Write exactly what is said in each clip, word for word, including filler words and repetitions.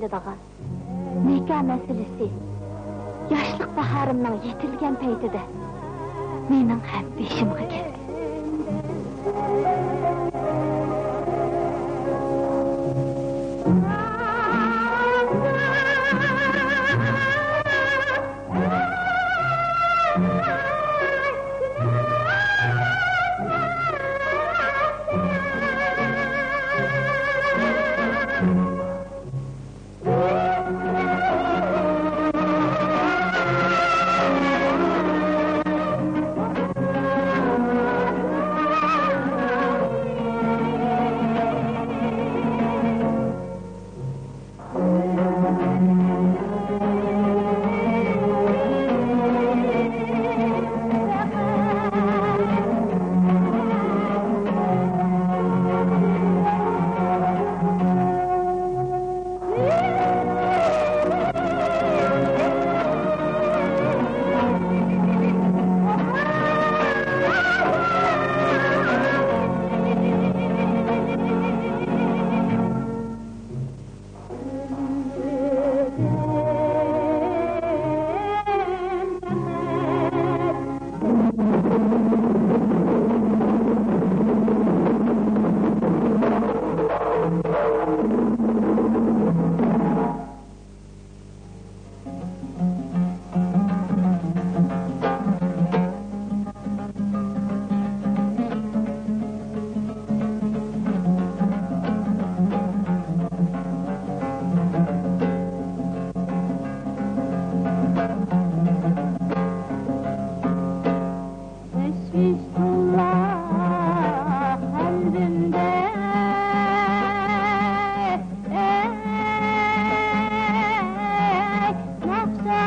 كېلىدىغان نىكاھ مەسىلىسى ياشلىق باھارىمنىڭ يېتىلگەن پەيتىدە مېنىڭ ھەم بېشىمغا كەلدى. تەشۋىش تولا قەلبىمدە، ئەي، ناخشا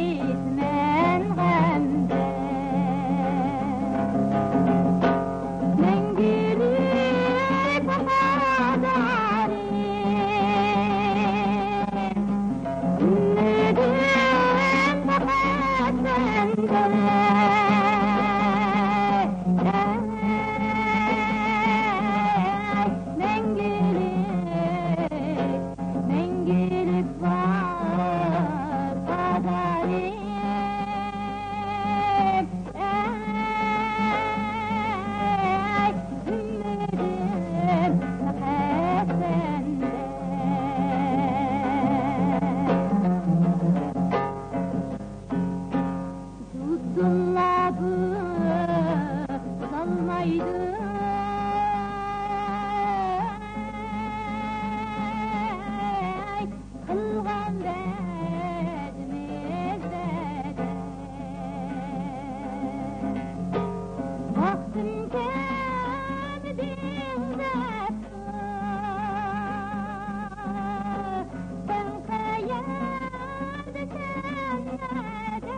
ئېيتىمەن غەمدە. مەڭگۈلۈك ۋاپادارىم، ئۈمىدىم پەقەت سەندە. ئەي، مەڭگۈلۈك، مەڭگۈلۈك ۋاپادارىم. ئەي، ئۈمىدىم پەقەت سەندە. دۇدۇللا بولالمايدۇ، قىلغان بەزمىز بەدەل. ۋاقتىم كەلدى دەپتۇ، سەن قەيەردە، سەن نەدە؟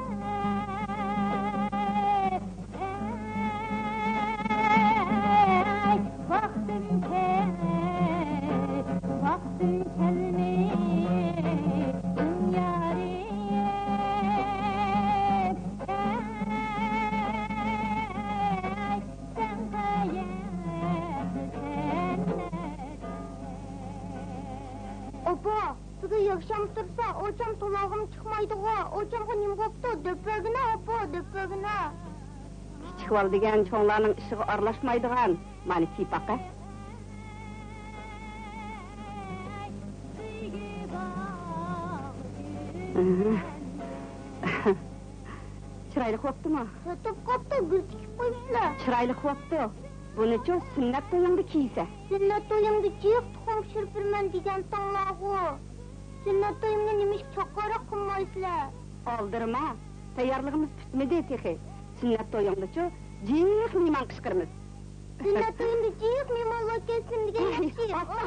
ئەي، ۋاقتىم كەل، ۋاقتىم كەلمىدىڭ يارىم. ئەي، سەن قەيەردە، سەن نەدە؟ ئاپا، بۈگۈن يەكشەنبە تۇرسا، ئاچام تونۇلغىمۇ چىقمايدىغۇ؟ ئاچامغا نېمە بوپتۇ؟ دەپ بەرگىنە، ئاپا، دەپ بەرگىنە. كىچىك بالا دېگەن چوڭلارنىڭ ئىشىغا ئارىلاشمايدىغان. مانا، كىيىپ باقە. چىرايلىق بوپتۇمۇ؟ سېتىپ قاپتۇ، گۈل تىكىپ قويۇپلا. چىرايلىق بوپتۇ. بۇنىچۇ سۈننەت تويۇڭدا كىيسە. سۈننەت تويۇمدا جىق تۇخۇم پىشۇرۇپ بېرىمەن دېگەنتىڭلارغۇ. سۈننەت تويۇمنى نېمىشقا چاققانراق قىلمايسىلەر؟ ئالدىرىما، تەييارلىقىمىز پۈتمىدى تېخى. سۈننەت تويۇڭدىچۇ جىق مېھمان قىچقىرىمىز. سۈننەت تويۇمدا جىق مېھمانلار كەلسۇن دېگەن ياخشى. ئاستا.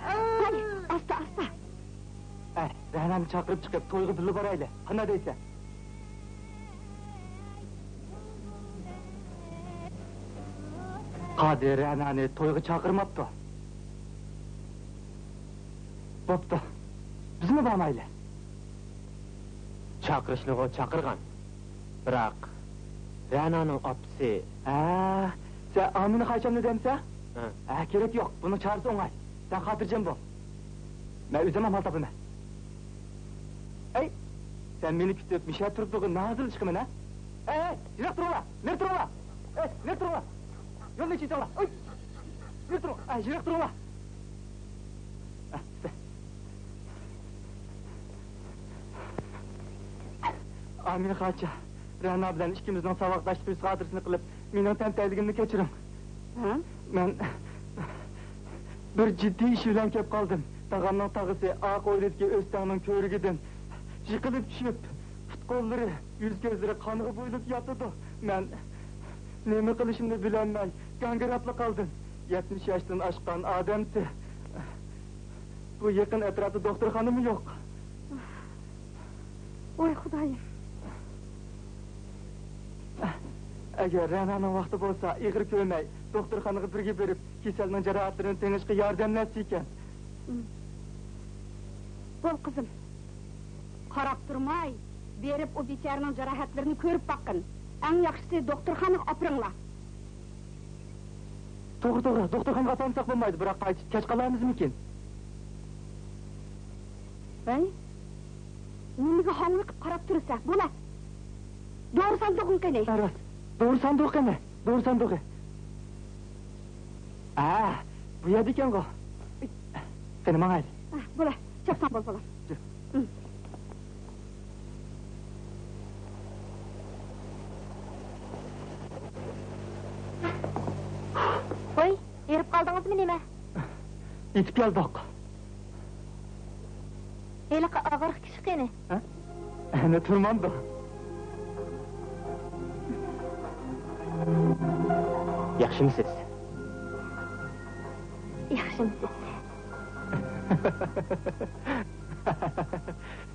ھەي، ئاستا، ئاستا. ئەي، رەنانى چاقىرىپ چىقىپ، تويغا بىللە بارايلى. قانداق دەيسەن؟ قادىر رەنانى تويغا چاقىرماپتۇ. بوپتۇ. بىزمۇ بارمايلى. چاقىرىشنىغۇ چاقىرغان. بىراق، رەنانىڭ ئاپىسى. ھە، سەن ئامىنە خاچامنى دەمسە؟ ھە. ھە، كېرەك يوق. بۇنىڭ چارىسى ئوڭاي. سەن خاتىرجەم بول. مەن ئۆزۈم ئامال تاپىمەن. ئەي، سەن مېنى كۈتۈپ، مىشە تۇرۇپلۇقى نازىل چىقىمەن، ھە؟ ئەي، ئەي، يىراق تۇرۇڭلار! نېرى تۇرۇڭلار! ئەي، نېرى تۇرۇڭلار! يولنى ئېچىۋېتىڭلار! ئۇي! نېرى تۇرۇڭ! ئەي، يىراق تۇرۇڭلار! ئەي، سە- ئامىنە خانچە، رەنا بىلەن ئىككىمىزنىڭ ساۋاقداشلىق يۈز خاتىرىسىنى قىلىپ، مېنىڭ تەمتەكلىكىمنى كەچۈرۈڭ. ھە؟ مەن بىر جىددىي ئىش بىلەن كەپ قالدىم. تاغامنىڭ تاغىسى ئاق ھويلىدىكى ئۆستەڭنىڭ كۆۋرۈكىدىن يىقىلىپ چۈشۈپ، پۇت-قوللىرى، يۈز-كۆزلىرى قانغا بويىلىپ ياتىدۇ. مەن نېمە قىلىشىمنى بىلەلمەي، گاڭگىراپلا قالدىم. يەتمىش ياشتىن ئاشقان ئادەمسە. بۇ يېقىن ئەتراپتا دوختۇرخانىمۇ يوق. ۋاي خۇدايىم. ئەگەر رەنانىڭ ۋاقتى بولسا، ئېغىر كۆرمەي، دوختۇرخانىغا بىرگە بېرىپ، كېسەلنىڭ جاراھەتلىرىنى تېڭىشقا ياردەملەشسىكەن. بول، قىزىم. قاراپ تۇرماي، بېرىپ ئۇ بىچارىنىڭ جاراھەتلىرىنى كۆرۈپ باققىن. ئەڭ ياخشىسى دوختۇرخانىغا ئاپىرىڭلار. توغرا، توغرا، دوختۇرخانىغا ئاپارمىساق بولمايدۇ، بىراق قايتىش كەچ قالارمىزمىكىن؟ ھەي، نېمىگە ھاڭۋېقىپ قاراپ تۇرىسەن؟ بولە، دورا ساندۇقىڭ قېنى؟ ھە، راست، دورا ساندۇقى قېنى؟ دورا ساندۇقى. ھە، بۇ يەردە ئىكەنغۇ. قېنى، ماڭايلى. ھە، بولە، چاپسان بول، بالام. ۋاي، ھېرىپ قالدىڭىزمۇ نېمە؟ يېتىپ كەلدۇق. ھېلىقى ئاغرىق كىشى قېنى؟ ھە؟ ئەنە تۇرمامدۇ. ياخشىمۇسىز؟ ياخشىمۇسىز؟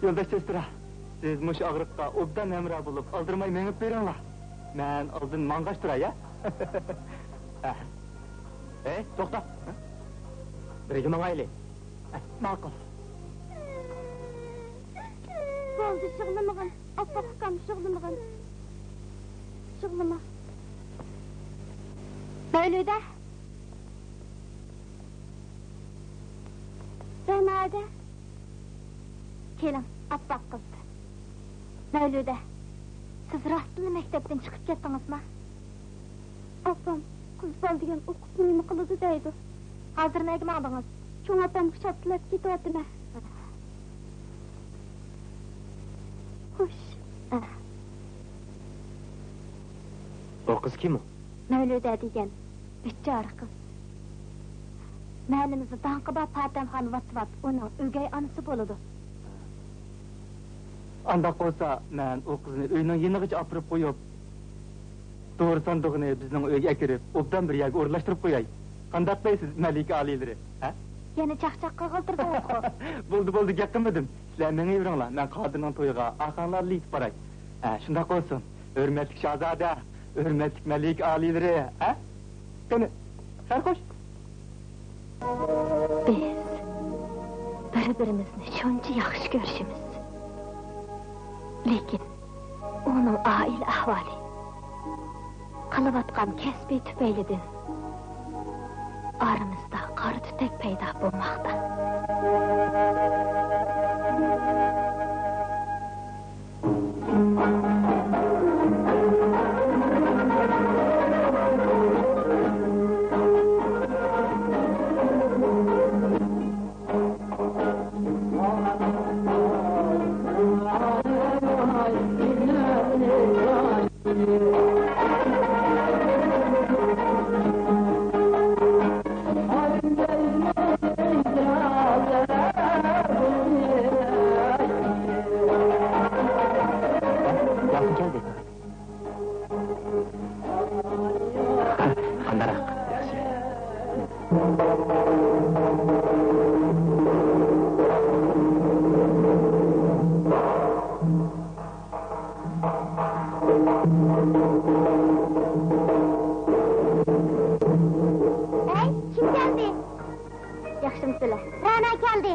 يولداش سېسترا، سىز مۇشۇ ئاغرىققا ئوبدان ھەمراھ بولۇپ، ئالدىرىماي مېڭىپ بېرىڭلار. مەن ئالدىن ماڭغاچ تۇراي، ھە؟ ھە. ھەي، توختا! بىرگە ماڭايلى. ھە، ماقۇل. بولدى، يىغلىمىغىن. ئاپپاق ئۇكام، يىغلىمىغىن. يىغلىما. مەۋلۇدە! رەنا ھەدە! كېلىڭ، ئاپپاق قىز. مەۋلۇدە، سىز راستلا مەكتەپتىن چىقىپ كەتتىڭىزما؟ ئاپام، قىز بالا دېگەن ئوقۇپ نېمە قىلىدۇ دەيدۇ. ھازىر نەگە ماڭدىڭىز؟ چوڭ ئاپامغا شاپتىلاپ كېتىۋاتىمەن. خوش. ئۇ قىز كىم ئۇ؟ مەۋلۇدە دېگەن بىچارە قىز. مەھەللىمىزدە داڭقى بار پاتەمخان ۋات-ۋات ئۇنىڭ ئۆگەي ئانىسى بولىدۇ. ئانداق بولسا، مەن ئۇ قىزنى ئۆينىڭ يېنىغىچە ئاپىرىپ قويۇپ، دورا ساندۇقىنى بىزنىڭ ئۆيگە ئەكىرىپ، ئوبدان بىر يەرگە ئورۇنلاشتۇرۇپ قوياي. قانداق دەيسىز، مەلىكە ئالىيلىرى، ھە؟ يەنە چاقچاق قىلغىلى تۇردىڭىزغۇ. بولدى، بولدى، گەپ قىلمىدىم. سىلەر مېڭىۋېرىڭلار، مەن قادىرنىڭ تويىغا ئاخاڭلارلا يېتىپ باراي. ھە، شۇنداق بولسۇن. ھۆرمەتلىك شاھزادە، ھۆرمەتلىك مەلىكە ئالىيلىرى، ھە؟ قېنى، خەير خوش. بىز بىر-بىرىمىزنى شۇنچە ياخشى كۆرۈشىمىز. لېكىن ئۇنىڭ ئائىلە ئەھۋالى، قىلىۋاتقان كەسپى تۈپەيلىدىن ئارىمىزدا قارا تۈتەك پەيدا بولماقتا. ياخشى كەلدى. قانداقراق؟ ياخشى. ھەي، كىم كەلدى؟ ياخشىمۇسىلەر؟ رەنا كەلدى.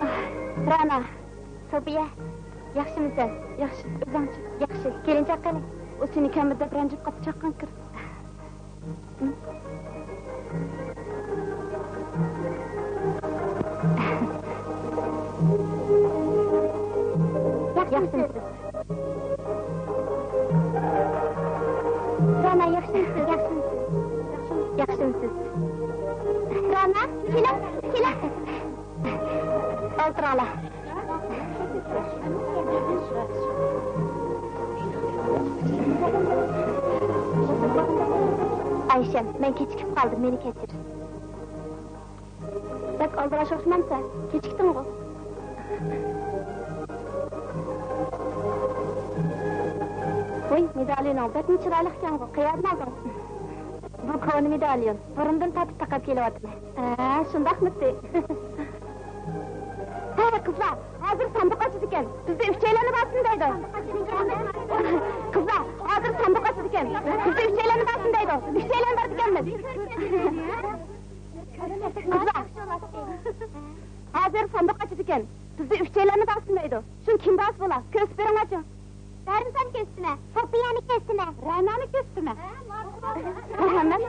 ئاھ، رەنا. سوپىيە، ياخشىمۇسەن؟ ياخشى. ئۆزۈڭچۇ؟ ياخشى. كېلىنچەك قېنى؟ ئۇ سېنى كەمبىدەپ رەنجىپ قاپتۇ، چاققان كىر. ياخشىمۇسىز؟ رانا، ياخشىمۇسىز؟ ياخشىمۇسىز؟ ياخشىمۇسىز؟ رانا، كېلىڭ، كېلىڭ. ئولتۇرۇڭلار. ئايشەم، مەن كېچىكىپ قالدىم، مېنى كەچۈر. بەك ئالدىراش ئوخشىمامسەن؟ كېچىكتىڭغۇ؟ ۋوي، مېداليونۇڭ بەكمۇ چىرايلىقكەنغۇ، قەيەردىن ئالدىڭ؟ بۇ كونا مېداليون، بۇرۇندىن تارتىپ تاقاپ كېلىۋاتىمەن. ھە، شۇنداقمىتى؟ ھە، قىزلار، ھازىر ساندۇق ئاچىدىكەن، بىزدە ئۈچەيلەننى بارسۇن دەيدۇ. قىزلار، ھازىر ساندۇق ئاچىدىكەن، بىزدە ئۈچەيلەننى بارسۇن دەيدۇ. ئۈچەيلەن بارىدىكەنمىز. قىزلار، ھازىر ساندۇق ئاچىدىكەن، بىزدە ئۈچەيلەننى بارسۇن دەيدۇ. شۇنى كىم بارسا بولا، كۆرسىتىپ بېرىڭلارچۇ. دارىمساننى كۆرسىتىمەن. سوپىيەنى كۆرسىتىمەن. رەنانى كۆرسىتىمەن. مەرھەمەت.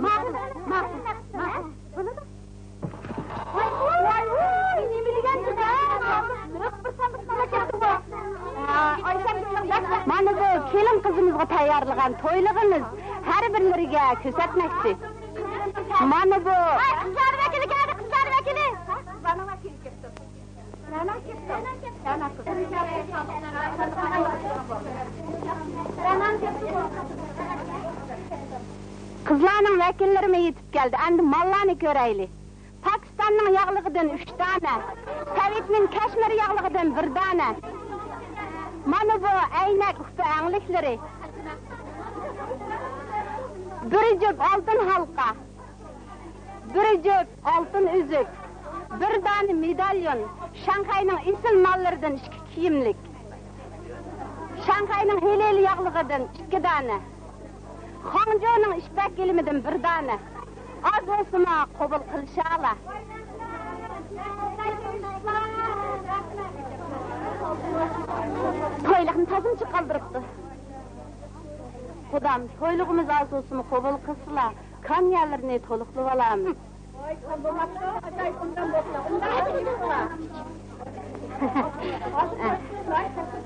ماقۇل، ماقۇل، ماقۇل. بولىدۇ. ۋاي، ۋاي، ۋاي، نېمە دېگەن گۈزەل. مانا بۇ كېلىن قىزىمىزغا تەييارلىغان تويلۇقىمىز، ھەر بىرلىرىگە كۆرسەتمەكچى. مانا بۇ. ۋاي، قىزلار ۋەكىلى كەلدى، قىزلار ۋەكىلى. قىزلارنىڭ ۋەكىللىرىمۇ يېتىپ كەلدى. ئەمدى ماللارنى كۆرەيلى. پاكىستاننىڭ ياغلىقىدىن ئۈچ دانە، سوۋېتنىڭ كەشمىر ياغلىقىدىن بىر دانە. مانا بۇ ئەينەك ئۇكا ئەڭلىكلىرى. بىر جۈپ ئالتۇن ھالقا. بىر جۈپ ئالتۇن ئۈزۈك، بىر دانە مېداليون، شاڭخەينىڭ ئېسىل ماللىرىدىن ئىككى كىيىملىك، شاڭخەينىڭ ھېلىلى ياغلىقىدىن ئىككى دانە، خاڭجۇنىڭ ئىپپەت گىلىمىدىن بىر دانە. ئاز بولسىمۇ قوبۇل قىلىشالا. تويلۇقنى تازىمۇ جىق قالدۇرۇپتۇ. قۇدام، تويلۇقىمىز ئاز بولسىمۇ قوبۇل قىلسىلا. كان يەرلىرىنى تولۇقلىۋالامىز.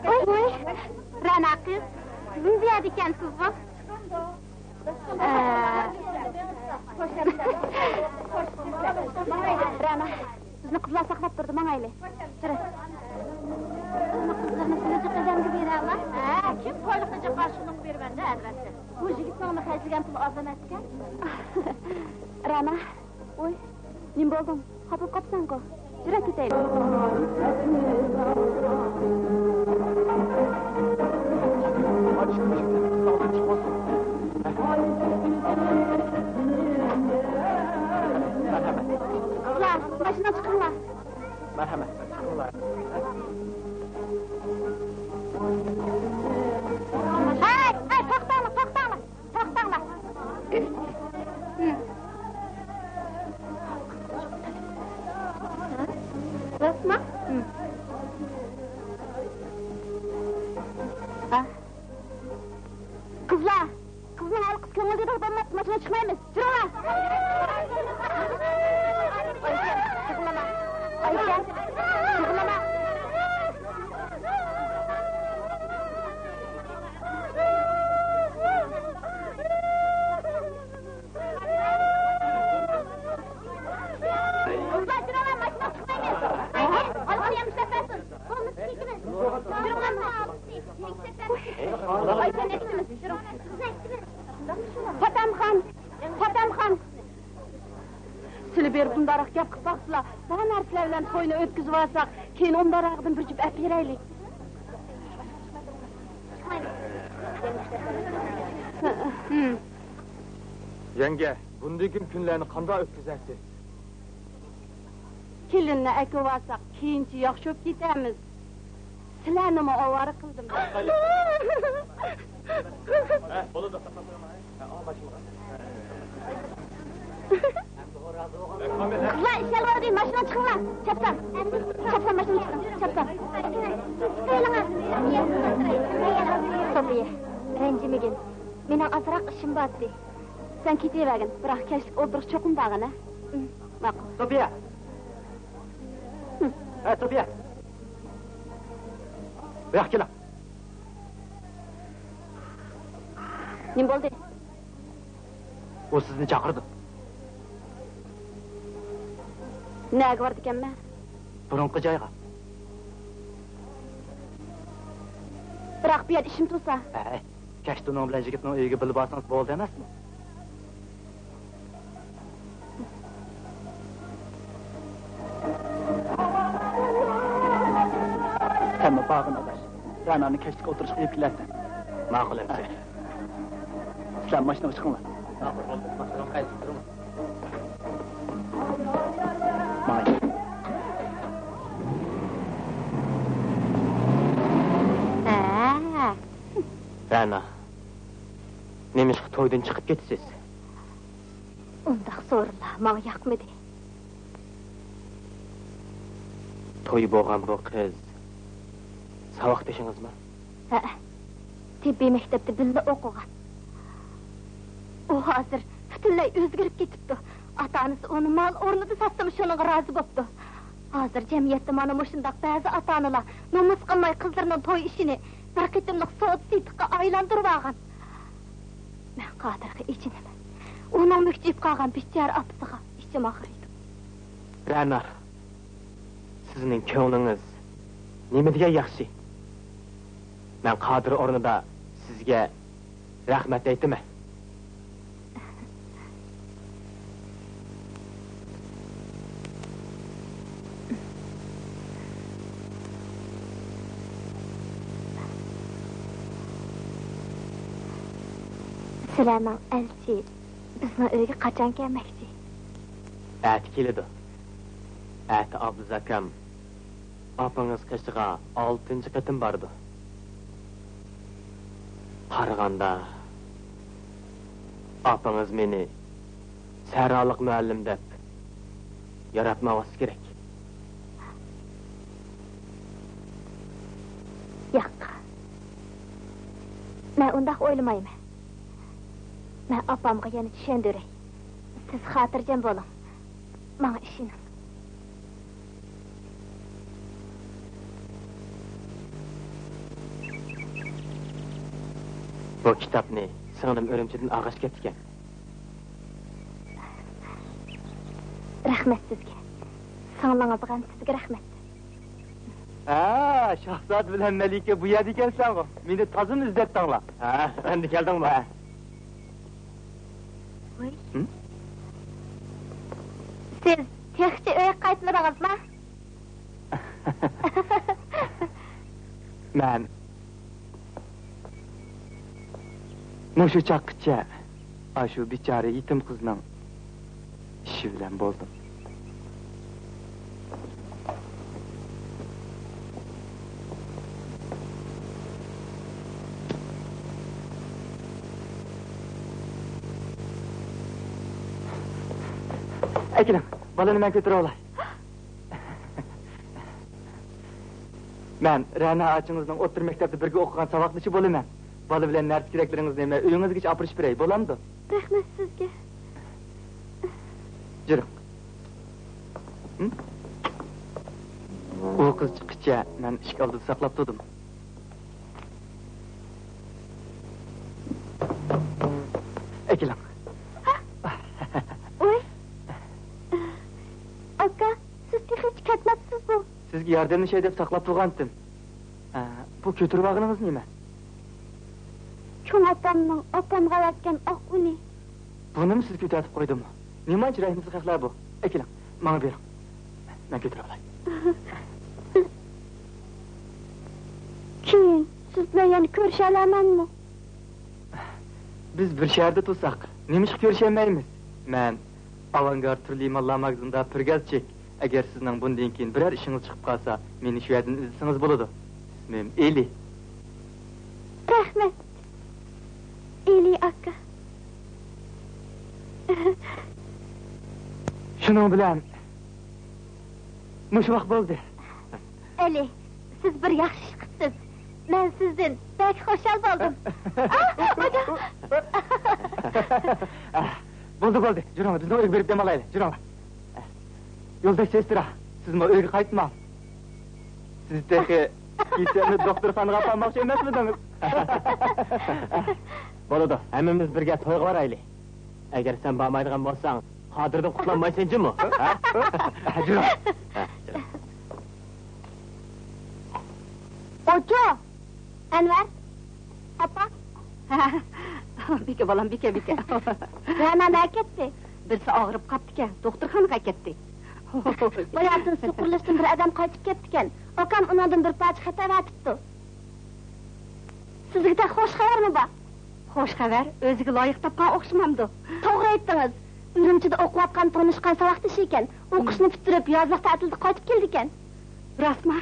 ۋوي، ۋوي، رەنا قىز، سىزمۇ بۇ يەردە ئىكەنسىزغۇ؟ ئە، رەنا، بىزنى قىزلار ساقلاپ تۇردى، ماڭايلى. جۈرە. قىزلارنى سىلى جىق ئادەمگە بېرەلا. ھە، كىم تويلۇقنى جىق ئاشۇنىڭغا بېرىمەن-دە، ئەلۋەتتە. بۇ يىگىتنىڭ خەجلىگەن پۇلى ئاز ئەمەسكەن. رەنا، ۋوي، نېمە بولدۇڭ؟ خاپا بولۇپ قاپسەنغۇ؟ يۈرە كېتەيلى. قىزلار، ماشىنىغا چىقىڭلار. مەرھەمەت. ھەي، ھەي، توختاڭلار، توختاڭلار. توختاڭلار. راستمۇ؟ قىزلار، قىزنىڭ ھالقىسى كۆڭۈلدىكىدەك بولماپتۇ، ماشىنىغا چىقمايمىز. جۈرۈڭلار. ئايشەم، يىغلىما. ئايشەم، يىغلىما. پاتەمخان، پاتەمخان، سىلى بېرىپ ئۇنداقراق گەپ قىلىپ باقسىلا، بار نەرسىلەر بىلەن توينى ئۆتكۈزۈۋالساق، كېيىن ئۇنداقراقىدىن بىر جۈپ ئەپ بېرەيلى. يەڭگە، بۇندىن كېيىن كۈنلەرنى قانداق ئۆتكۈزەرسىز؟ كېلىننى ئەكىۋالساق، كېيىنچە ياخشى بولۇپ كېتەرمىز. سىلەرنىمۇ ئاۋارە قىلدىم. ھە، بولىدۇ. قىزلار، ئىش ئالۋاردى، ماشىنىغا چىقىڭلار. چاپسان. چاپسان ماشىنىغا چىقىڭ. چاپسان. سوپىيە، رەنجىمىگىن. مېنىڭ ئازراق ئىشىم بارتى. سەن كېتىۋەرگىن، بىراق كەچلىك ئولتۇرۇش چوقۇم بارغىن، ھە؟ ماقۇل. سوپىيە! ھە، سوپىيە! ياق، كېلىڭ. نېمە بولدى؟ ئۇ سىزنى چاقىرىدۇ. نەگە بارىدىكەنمەن؟ بۇرۇنقى جايغا. بىراق بۇ يەردە ئىشىم تۇرسا؟ ھەي، كەچتە ئۇنىڭ بىلەن يىگىتنىڭ ئۆيىگە بىللە بارسىڭىز بولدى ئەمەسمۇ؟ سەنمۇ بارغىن، ئاداش. رەنانى كەچلىك ئولتۇرۇشقا ئېلىپ كېلەرسەن. ماقۇل ئەمىسە. سىلەر ماشىنىغا چىقىڭلار. ماقۇل، بولدى. ماشىنىغا قايتىپ تۇرۇڭ. ماڭاي. ھە. رەنا، نېمىشقا تويدىن چىقىپ كېتىسىز؟ ئۇنداق سورۇنلار ماڭا ياقمىدى. توي بولغان بۇ قىز ساۋاقدىشىڭىزمۇ؟ ھەئە، تېببىي مەكتەپتە بىللە ئوقۇغان. ئۇ ھازىر پۈتۈنلەي ئۆزگىرىپ كېتىپتۇ. ئاتا-ئانىسى ئۇنى مال ئورنىدا ساتسىمۇ شۇنىڭغا رازى بوپتۇ. ھازىر جەمئىيەتتە مانا مۇشۇنداق بەزى ئاتا-ئانىلار نومۇس قىلماي قىزلىرىنىڭ توي ئىشىنى بىر قېتىملىق سودا-سېتىققا ئايلاندۇرۇۋالغان. مەن قادىرغا ئېچىنىمەن. ئۇنىڭ مۈكچىيىپ قالغان بىچارە ئاپىسىغا ئىچىم ئاغرىيدۇ. رەنا، سىزنىڭ كۆڭلىڭىز نېمە دېگەن ياخشى. مەن قادىر ئورنىدا سىزگە رەھمەت ئېيتىمەن. سىلەرنىڭ ئەلچى بىزنىڭ ئۆيگە قاچان كەلمەكچى؟ ئەتە كېلىدۇ. ئەتە ئابلىز ئاكام ئاپىڭىز قېشىغا ئالتىنچى قېتىم بارىدۇ. قارىغاندا، ئاپىڭىز مېنى سەھرالىق مۇئەللىم دەپ ياراتماۋاتسا كېرەك. ياق، مەن ئۇنداق ئويلىمايمەن. مەن ئاپامغا يەنە چۈشەندۈرەي. سىز خاتىرجەم بولۇڭ. ماڭا ئىشىنىڭ. بۇ كىتابنى سىڭلىم ئۈرۈمچىدىن ئالغاچ كەپتىكەن. رەھمەت سىزگە. سىڭلىڭىزغا ھەم سىزگە رەھمەت. ھە، شاھزادە بىلەن مەلىكە بۇ يەردە ئىكەنسىلەرغۇ. مېنى تازىمۇ ئىزدەتتىڭلار. ھە، ئەمدى كەلدىڭمۇ؟ ھە. ۋاي. ھىم؟ سىز تېخىچە ئۆيگە قايتمىدىڭىزما؟ مەن مۇشۇ چاغقىچە ئاشۇ بىچارە يېتىم قىزنىڭ ئىشى بىلەن بولدۇم. ئەكېلىڭ، بالىنى مەن كۆتۈرۈۋالاي. مەن رەنا ئاچىڭىزنىڭ ئوتتۇرا مەكتەپتە بىرگە ئوقۇغان ساۋاقدىشى بولىمەن. بالا بىلەن نەرسە-كېرەكلىرىڭىزنى مەن ئۆيىڭىزگىچە ئاپىرىشىپ بېرەي، بولامدۇ؟ رەھمەت سىزگە. يۈرۈڭ. ھىم؟ ئۇ قىز چىققىچە مەن ئىشىك ئالدىدا ساقلاپ تۇردۇم. ئەكېلىڭ. ۋاي. ئاكا، سىز تېخىچە كەتمەپسىزغۇ؟ سىزگە ياردەملىشەي دەپ ساقلاپ تۇرغانتىم. ھە، بۇ كۆتۈرۈۋالغىنىڭىز نېمە؟ چوڭ ئاپامنىڭ ئاپامغا ئەۋەتكەن ئاق ئۇنى. بۇنىمۇ سىز كۆتەرتىپ قويدىمۇ؟ نېمانچە رەھىمسىز خەقلەر بۇ. ئەكېلىڭ، ماڭا بېرىڭ. مەن كۆتۈرۈۋالاي. كېيىن سىز بىلەن يەنە كۆرۈشەلەرمەنمۇ؟ بىز بىر شەھەردە تۇرساق، نېمىشقا كۆرۈشەلمەيمىز؟ مەن ئاۋانگارد تۈرلى ماللار ماگىزىنىدا پىرگەزچىك. ئەگەر سىزنىڭ بۇندىن كېيىن بىرەر ئىشىڭىز چىقىپ قالسا، مېنى شۇ يەردىن ئىزدىسىڭىز بولىدۇ. ئىسمىم ئېلى. رەھمەت، ئېلى ئاكا. شۇنىڭ بىلەن مۇشۇ ۋاق بولدى. ئەلى، سىز بىر ياخشى ئىش قىپسىز. مەن سىزدىن بەك خۇشال بولدۇم. بولدى، بولدى. جۈرۈڭلار، بىزنىڭ ئۆيگە بېرىپ دەم ئالايلى. جۈرۈڭلار. يولداش سېسترا، سىزمۇ ئۆيگە قايتماڭ. سىز تېخى كېچىنى دوختۇرخانىغا ئاپارماقچى ئەمەسمىدىڭىز؟ بولىدۇ، ھەممىمىز بىرگە تويغا بارايلى. ئەگەر سەن بارمايدىغان بولساڭ، قادىردىن قۇتۇلالمايسەن جۇمۇ. ھە؟ ھە، جۇمۇ. ھە، جۇمۇ. ئوچۇ! ئەنۋەر! ئاپا! بىكە بالام، بىكە، بىكە. رەنا نەگە كەتتى؟ بىرسى ئاغرىپ قاپتىكەن، دوختۇرخانىغا كەتتى. باياتىن سۇ قۇرۇلۇشتىن بىر ئادەم قايتىپ كەپتىكەن. ئاكام ئۇنىڭدىن بىر پارچە خەت ئەۋەتىپتۇ. سىزگە تېخى خوش خەۋەرمۇ بار؟ خوش خەۋەر ئۆزىگە لايىق تاپقان ئوخشىمامدۇ؟ توغرا ئېيتتىڭىز. ئۈرۈمچىدە ئوقۇۋاتقان تونۇشقان ساۋاقدىشى ئىكەن. ئوقۇشنى پۈتتۈرۈپ، يازلىق تەتىلدە قايتىپ كېلىدىكەن. راستما؟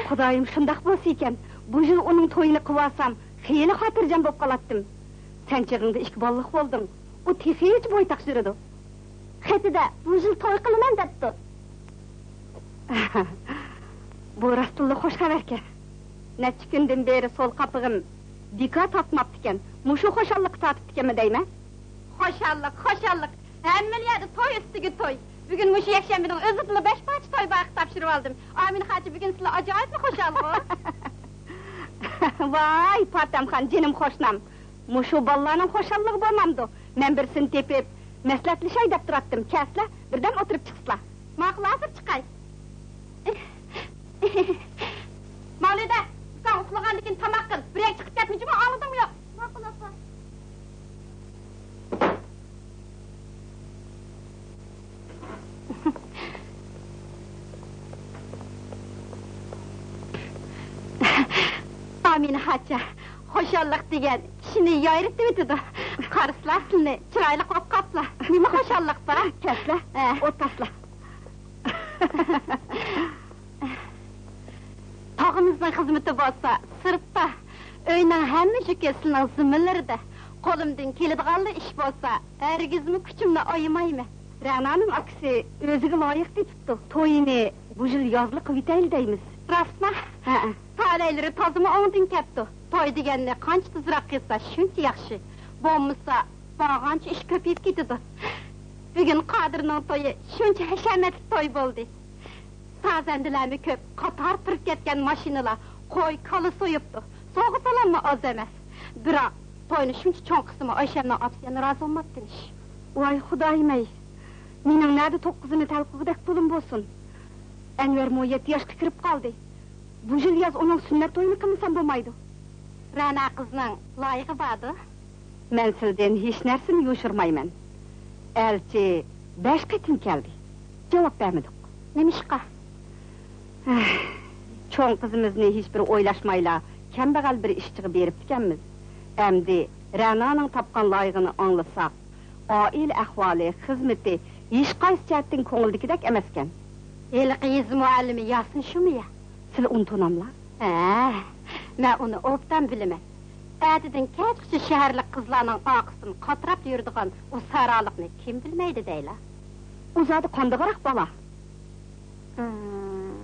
خۇدايىم، شۇنداق بولسا ئىكەن، بۇ يىل ئۇنىڭ تويىنى قىلىۋالسام، خېلى خاتىرجەم بولۇپ قالاتتىم. سەن چېغىڭدا ئىككى بالىلىق بولدۇڭ. ئۇ تېخىچە بويتاق يۈرىدۇ. خېتىدە بۇ يىل توي قىلىمەن دەپتۇ. بۇ راستتىنلا خوش خەۋەركەن. نەچچە كۈندىن بېرى سول قاپىقىم بىكار تارتماپتىكەن. مۇشۇ خۇشاللىققا تارتىپتىكەنمۇ دەيمەن. خۇشاللىق، خۇشاللىق. ھەممىلا يەردە توي ئۈستىگە توي. بۈگۈن مۇشۇ يەكشەنبىنىڭ ئۆزىدىلا بەش پارچە توي بارغا تاپشۇرۇۋالدىم. ئامىنە خانچە، بۈگۈن سىلەر ئاجايىپلا خۇشالغۇ. ۋاي، پاتەمخان، جېنىم قوشنام. مۇشۇ بالىلارنىڭ خۇشاللىقى بولمامدۇ؟ مەن بىرسىنى تېپىپ، مەسلىھەتلىشەي دەپ تۇراتتىم. كەلسىلە، بىردەم ئولتۇرۇپ چىقسىلا. ماقۇل، ھازىر چىقاي. مەۋلىدە، ئۇكاڭ ئۇخلىغاندىن كېيىن تاماق قىل. بىر يەرگە چىقىپ كەتمە جۇمۇ، ئاڭلىدىڭمۇ يوق؟ ماقۇل، ئاپا. ئامىنە خانچە، خۇشاللىق دېگەن كىشىنى يايرىتىۋېتىدۇ. قارىسىلا، سىلىنى چىرايلىق بولۇپ قاپسىلا. نېمە خۇشاللىق بار؟ كەلسىلە، ھە، ئولتۇرسىلا. تاغىمىزنىڭ خىزمىتى بولسا سىرتتا، ئۆينىڭ ھەممە يۈكى سىلىنىڭ زىممىلىرىدە. قولۇمدىن كېلىدىغانلا ئىش بولسا، ھەرگىزمۇ كۈچۈمنى ئايىمايمەن. رەنانىڭ ئاكىسى ئۆزىگە لايىق تېپىپتۇ. تويىنى بۇ يىل يازلىق قىلىۋېتەيلى دەيمىز. راستما؟ ھەئە. تالەيلىرى تازىمۇ ئوڭدىن كەپتۇ. توي دېگەننى قانچە تېزراق قىلسا، شۇنچە ياخشى. بولمىسا، بارغانچە ئىش كۆپىيىپ كېتىدۇ. بۈگۈن قادىرنىڭ تويى شۇنچە ھەشەمەتلىك توي بولدى. سازەندىلەرمۇ كۆپ، قاتار تۇرۇپ كەتكەن ماشىنىلار قوي، كالا سويۇپتۇ. سوۋغا-سالاممۇ ئاز ئەمەس. بىراق، توينى شۇنچە چوڭ قىلسىمۇ، ئايشەمنىڭ ئاپىسى يەنە رازى بولماپتىمىش. ۋاي خۇدايىم-ئەي! مېنىڭ نەدە توققۇزىنى تەلقىغۇدەك پۇلۇم بولسۇن؟ ئەنۋەرمۇ يەتتە ياشقا كىرىپ قالدى. بۇ يىل ياز ئۇنىڭ سۈننەت تويىنى قىلمىسام بولمايدۇ. رەنا قىزنىڭ لايىقى باردۇ. مەن سىلىدىن ھېچ نەرسىنى يوشۇرمايمەن. ئەلچى بەش قېتىم كەلدى. جاۋاب بەرمىدۇق. نېمىشقا؟ چوڭ قىزىمىزنى ھېچبىر ئويلاشمايلا، كەمبەغەل بىر ئىشچىغا بېرىپتىكەنمىز. ئەمدى رەنانىڭ تاپقان لايىقىنى ئاڭلىساق، ئائىلە ئەھۋالى، خىزمىتى ھېچقايسى جەھەتتىن كۆڭۈلدىكىدەك ئەمەسكەن. ھېلىقى يېزا مۇئەللىمى ياسىن شۇمۇ يا؟ سىلى ئۇنى توناملا؟ ھە، مەن ئۇنى ئوبدان بىلىمەن. ئەتىدىن كەچكىچە شەھەرلىك قىزلارنىڭ ئارقىسىدىن قاتراپ يۈرىدىغان ئۇ سارالىقنى كىم بىلمەيدۇ دەيلا؟ ئۇ زادى قاندىقراق بالا؟ ھىم.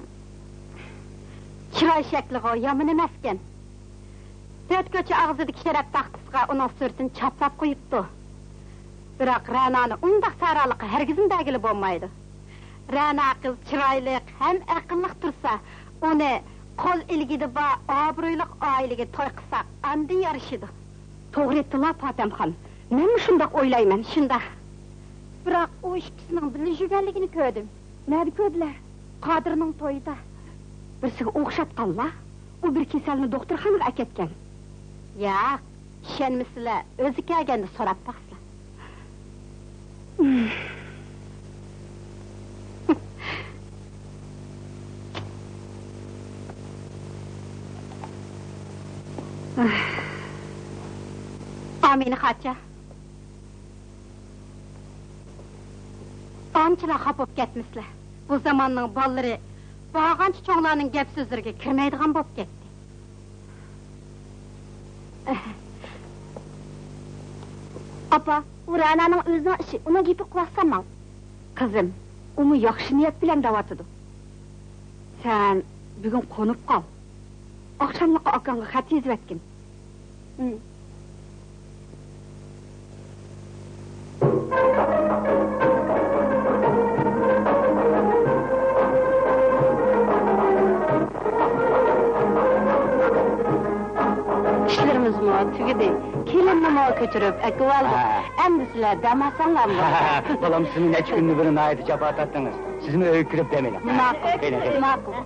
چىراي شەكلىغۇ يامان ئەمەسكەن. تۆت كوچا ئاغزىدىكى شەرەپ تاختىسىغا ئۇنىڭ سۈرىتىنى چاپلاپ قويۇپتۇ. بىراق رەنانى ئۇنداق سارالىققا ھەرگىزمۇ بەرگىلى بولمايدۇ. رەنا قىز چىرايلىق ھەم ئەقىللىق تۇرسا، ئۇنى قول ئىلكىدە بار ئابرۇيلۇق ئائىلىگە توي قىلساق، ئاندىن يارىشىدۇ. توغرا ئېيتتىلا، پاتەمخان. مەنمۇ شۇنداق ئويلايمەن. شۇنداق. بىراق ئۇ ئىككىسىنىڭ بىللە يۈرگەنلىكىنى كۆردۈم. نەدە كۆردۈلەر؟ قادىرنىڭ تويىدا. بىرسىگە ئوخشاتقانلا، ئۇ بىر كېسەلنى دوختۇرخانىغا ئەكەتكەن. ياق، ئىشەنمىسىلەر، ئۆزى كەلگەندە سوراپ باقسىلەر. ئامىنە خاچا. ئانچىلا خاپا بولۇپ كەتمىسىلە. بۇ زاماننىڭ بالىلىرى بارغانچە چوڭلارنىڭ گەپ سۆزلىرىگە كىرمەيدىغان بولۇپ كەتتى. ئاپا، ئۇ رەنانىڭ ئۆزىنىڭ ئىشى، ئۇنىڭ گېپىگە قۇلاق سالماڭ. قىزىم، ئۇمۇ ياخشى نىيەت بىلەن دەۋاتىدۇ. سەن بۈگۈن قونۇپ قال. ئاخشاملىققا ئاكاڭغا خەت يېزىۋەتكىن. تۈگىدى. كېلىننىمۇ كۆچۈرۈپ ئەكىۋالدۇق. ھە. ئەمدى سىلەر دەم ئالساڭلارمۇ بولىدۇ. بالام، سىزمۇ نەچچە كۈندىن بېرى ناھايىتى جاپا تارتتىڭىز. سىزمۇ ئۆيگە كىرىپ دەم ئېلىڭ. ماقۇل. قېنى، قېنى. ماقۇل.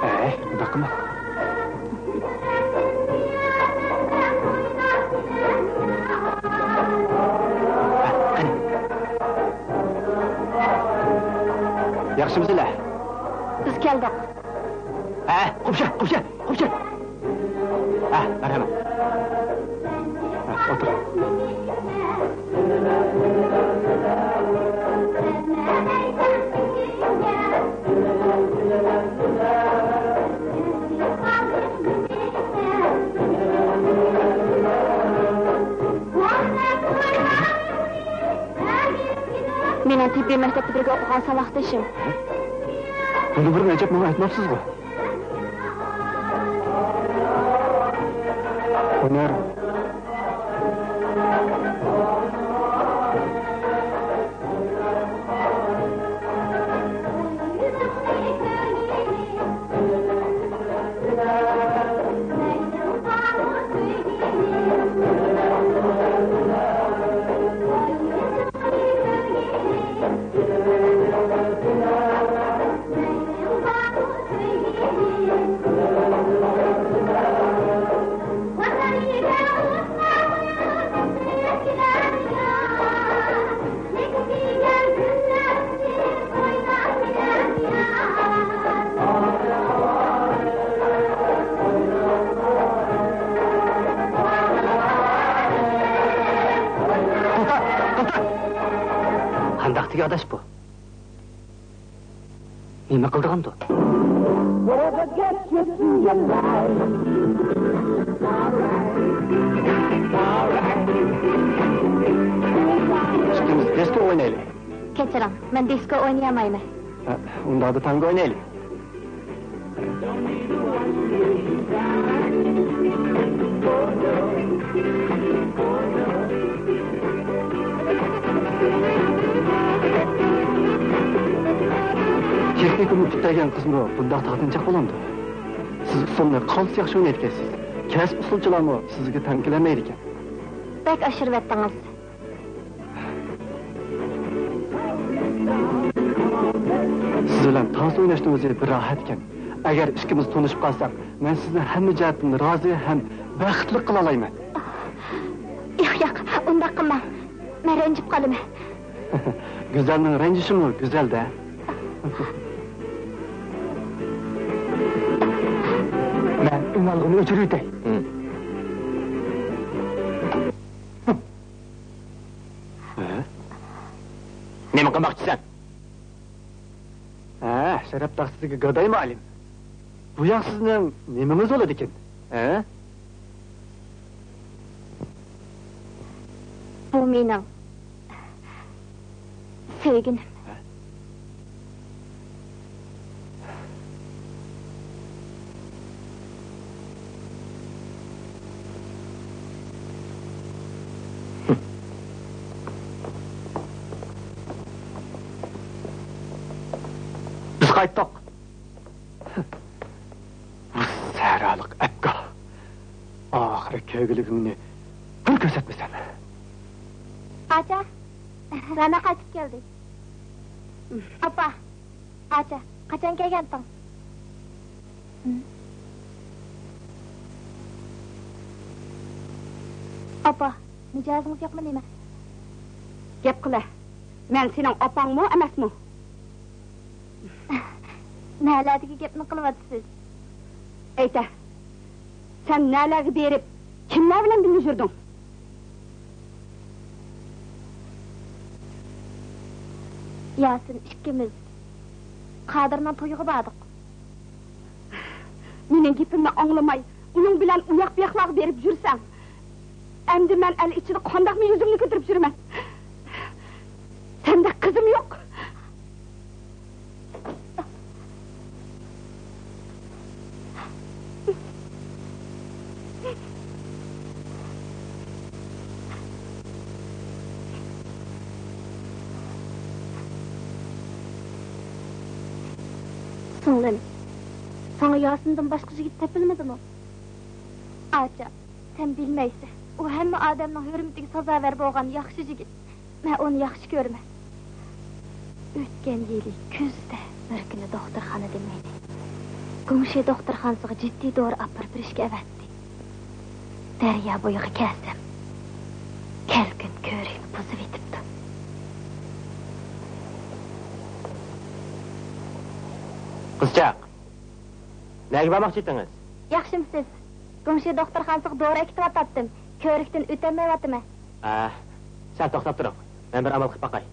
ئەي، ئۇنداق قىلما. قېنى. ياخشىمۇسىلەر؟ بىز كەلدۇق. ھە، قوپشا، قوپشا، قوپشا. ھە، مەرھەمەت. ھە، ئولتۇرۇڭ. مېنىڭ تېببىي مەكتەپتە بىرگە ئوقۇغان ساۋاقدىشىم. بۇنى بۇرۇن ئەجەب ماڭا ئېيتماپسىزغۇ؟ ھۈنەر. توختا، توختا! قانداق تېگى ئاداش بۇ؟ نېمە قىلىدىغاندۇ؟ ئىككىمىز دىسكو ئوينايلى. كەچۈرۈڭ، مەن دىسكو ئوينىيالمايمەن. ھە، ئۇنداقتا تانگو ئوينايلى. تېخنىكىمنى پۈتتۈرگەن قىزمۇ بۇنداق تارتىنچاق بولامدۇ؟ سىز ئۇسسۇلنى قالتىس ياخشى ئوينايدىكەنسىز. كەسىپ ئۇسسۇلچىلارمۇ سىزگە تەڭ كېلەلمەيدىكەن. بەك ئاشۇرۇۋەتتىڭىز. سىز بىلەن تانس ئويناشنىڭ ئۆزى بىر راھەت ئىكەن. ئەگەر ئىككىمىز تونۇشۇپ قالساق، مەن سىزنى ھەممە جەھەتتىن رازى ھەم بەختلىك قىلالايمەن. ياق، ياق، ئۇنداق قىلماڭ. مەن رەنجىپ قالىمەن. گۈزەلنىڭ رەنجىشىمۇ گۈزەل-دە. مەن ئۈنئالغۇنى ئۆچۈرۈۋېتەي. ھە؟ نېمە قىلماقچىسەن؟ ھە، شەرەپ تاختىسىگە گاداي مۇئەللىم. بۇ ياق سىزنىڭ نېمىڭىز بولىدىكىن؟ ھە؟ بۇ مېنىڭ سۆيگىنىم. ھە؟ بىز قايتتۇق. بۇ سەھرالىق ئەپگاھ. ئاخىرى كۆرگۈلۈكۈڭنى بىر كۆرسەتمىسەم. ئاچا، رەنا قايتىپ كەلدى. ئاپا، ئاچا، قاچان كەلگەنتىڭ؟ ئاپا. مىجەزىڭىز يوقمۇ نېمە؟ گەپ قىلە. مەن سېنىڭ ئاپاڭمۇ ئەمەسمۇ؟ نەلەردىكى گەپنى قىلىۋاتىسىز؟ ئېيتە، سەن نەلەرگە بېرىپ، كىملەر بىلەن بىللە يۈردۈڭ؟ ياسىن ئىككىمىز قادىرنىڭ تويىغا باردۇق. مېنىڭ گېپىمنى ئاڭلىماي، ئۇنىڭ بىلەن ئۇياق-بۇياقلارغا بېرىپ يۈرسەڭ، ئەمدى مەن ئەل ئىچىدە قانداقمۇ يۈزۈمنى كۆتۈرۈپ يۈرىمەن؟ سەندەك قىزىم يوق. سىڭلىم، ساڭا ياسىندىن باشقا يىگىت تېپىلمىدىمۇ؟ ئاچا، سەن بىلمەيسەن، ئۇ ھەممە ئادەمنىڭ ھۆرمىتىگە سازاۋەر بولغان ياخشى يىگىت. مەن ئۇنى ياخشى كۆرىمەن. ئۆتكەن يىلى كۈزدە بىر كۈنى دوختۇرخانىدىن مېنى گۇڭشې دوختۇرخانىسىغا جىددىي دورا ئاپىرىپ بېرىشكە ئەۋەتتى. دەريا بويىغا كەلسەم، كەلكۈن كۆۋرۈكنى بۇزۇۋېتىپتۇ. قىزچاق، نەگە بارماقچى ئىدىڭىز؟ ياخشىمۇسىز؟ گۇڭشې دوختۇرخانىسىغا دورا ئەكېتىۋاتاتتىم. كۆۋرۈكتىن ئۆتەلمەيۋاتىمەن. ئە، سەل توختاپ تۇرۇڭ. مەن بىر ئامال قىلىپ باقاي.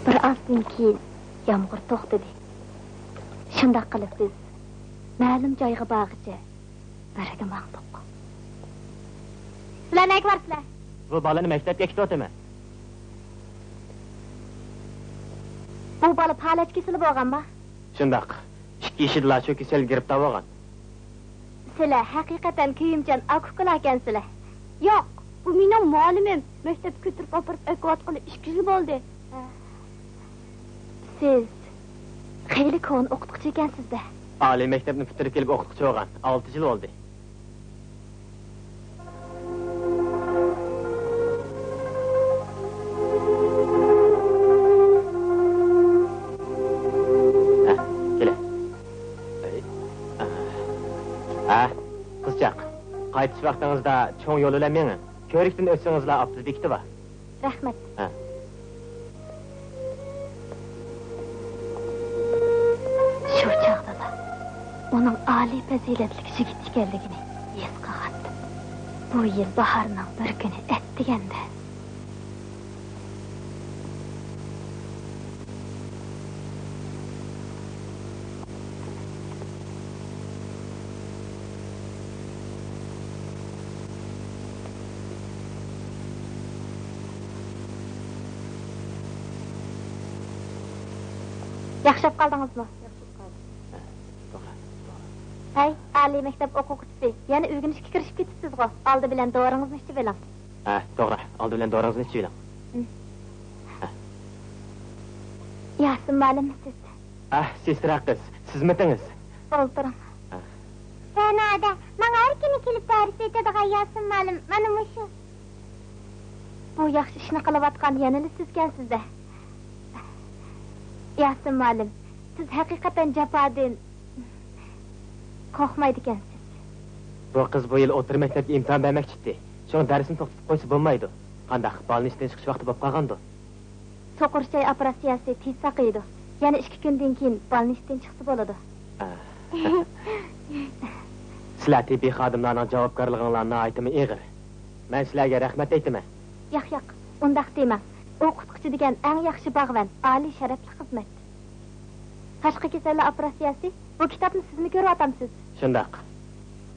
بىر ئازدىن كېيىن يامغۇر توختىدى. شۇنداق قىلىپ بىز مەلۇم جايغا بارغىچە بىرگە ماڭدۇق. سىلەر نەگە بارىسىلەر؟ بۇ بالىنى مەكتەپكە ئەكېتىۋاتىمەن. بۇ بالا پالەچ كېسىلى بولغانما؟ شۇنداق. ئىككى يېشىدىلا شۇ كېسەلگە گىرىپتار بولغان. سىلەر ھەقىقەتەن كۆيۈمچان ئاكا-ئۇكىلاركەنسىلەر. ياق، بۇ مېنىڭ مۇئەللىمىم. مەكتەپكە كۆتۈرۈپ ئاپىرىپ ئەكىۋاتقىلى ئىككى يىل بولدى. سىز خېلى كونا ئوقۇتقۇچى ئىكەنسىز-دە. ئالىي مەكتەپنى پۈتتۈرۈپ كېلىپ ئوقۇتقۇچى بولغان. ئالتە يىل بولدى. ھە، كېلە. ھە، قىزچاق، قايتىش ۋاقتىڭىزدا چوڭ يول بىلەن مېڭىڭ. كۆۋرۈكتىن ئۆتسىڭىزلا ئاپتوبۇس بېكىتى بار. رەھمەت. ھە. شۇ چاغدىلا ئۇنىڭ ئالىي پەزىلەتلىك يىگىت ئىكەنلىكىنى ھېس قىلغانتىم. بۇ يىل باھارنىڭ بىر كۈنى ئەتىگەندە. ياخشى بولۇپ قالدىڭىزمۇ؟ ياخشى بولۇپ قالدىم. ھەي، ئالىي مەكتەپ ئوقۇغۇچىسى، يەنە ئۆگىنىشكە كىرىشىپ كېتىپسىزغۇ؟ ئالدى بىلەن دورىڭىزنى ئىچىۋېلىڭ. ھە، توغرا. ئالدى بىلەن دورىڭىزنى ئىچىۋېلىڭ. ھە. ياسىن مۇئەللىممۇ سىز؟ ھە، سېسترا قىز، سىزمىتىڭىز؟ ئولتۇرۇڭ. ھە. رەنادە، ماڭا ھەر كۈنى كېلىپ دەرس ئۆتىدىغان ياسىن مۇئەللىم مانا مۇشۇ. بۇ ياخشى ئىشنى قىلىۋاتقان يەنىلا سىزكەنسىز-دە. ياسىن مۇئەللىم، سىز ھەقىقەتەن جاپادىن قورقمايدىكەنسىز. بۇ قىز بۇ يىل ئوتتۇرا مەكتەپكە ئىمتىھان بەرمەكچى ئىدى. شۇڭا دەرسنى توختىتىپ قويسا بولمايدۇ. قانداق، بالىنى ئىشتىن چىقىش ۋاقتى بولۇپ قالغاندۇ؟ سوقۇر چاي ئوپېراتسىيەسى تېز ساقىيىدۇ. يەنە ئىككى كۈندىن كېيىن بالىنى ئىشتىن چىقسا بولىدۇ. سىلەر تېببىي خادىملارنىڭ جاۋابكارلىقىڭلار ناھايىتىمۇ ئېغىر. مەن سىلەرگە رەھمەت ئېيتىمەن. ياق، ياق، ئۇنداق دېمەڭ. ئوقۇتقۇچى دېگەن ئەڭ ياخشى باغۋەن، ئالىي شەرەپلىك خىزمەت. تاشقى كېسەللەر ئوپېراتسىيەسى؟ بۇ كىتابنى سىزمۇ كۆرۈۋاتامسىز؟ شۇنداق.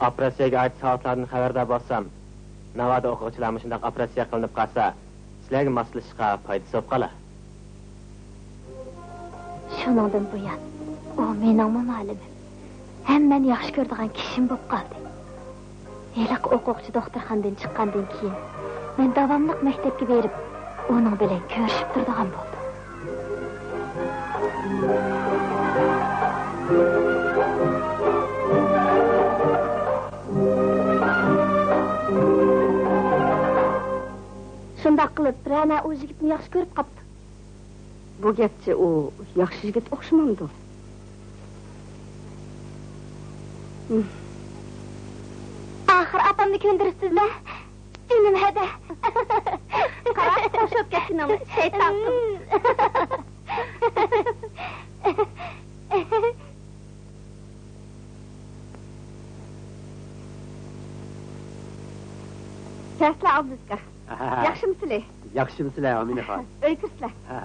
ئوپېراتسىيەگە ئائىت سائەتلاردىن خەۋەردار بولسام، ناۋادا ئوقۇغۇچىلار مۇشۇنداق ئوپېراتسىيە قىلىنىپ قالسا، سىلەرگە ماسلىشىشقا پايدىسى بولۇپ قالار. شۇنىڭدىن بۇيان، ئۇ مېنىڭمۇ مۇئەللىمىم، ھەم مەن ياخشى كۆرىدىغان كىشىم بولۇپ قالدى. ھېلىقى ئوقۇغۇچى دوختۇرخانىدىن چىققاندىن كېيىن، مەن داۋاملىق مەكتەپكە بېرىپ، ئۇنىڭ بىلەن كۆرۈشۈپ تۇرىدىغان بولدۇم. شۇنداق قىلىپ، رەنا ئۇ يىگىتنى ياخشى كۆرۈپ قاپتۇ. بۇ گەپچە ئۇ ياخشى يىگىت ئوخشىمامدۇ؟ ئاخىر ئاپامنى كۆندۈرۈپسىز-دە. جېنىم ھەدە. قارا، خوش بوپ كەتكىنىڭ شەيتان قىز. كەلسىلە، ئابلىزكا. ئاھا. ياخشىمۇسىلى؟ ياخشىمۇسىلە، ئامىنەخان؟ ئۆيگە كىرسىلە. ھە.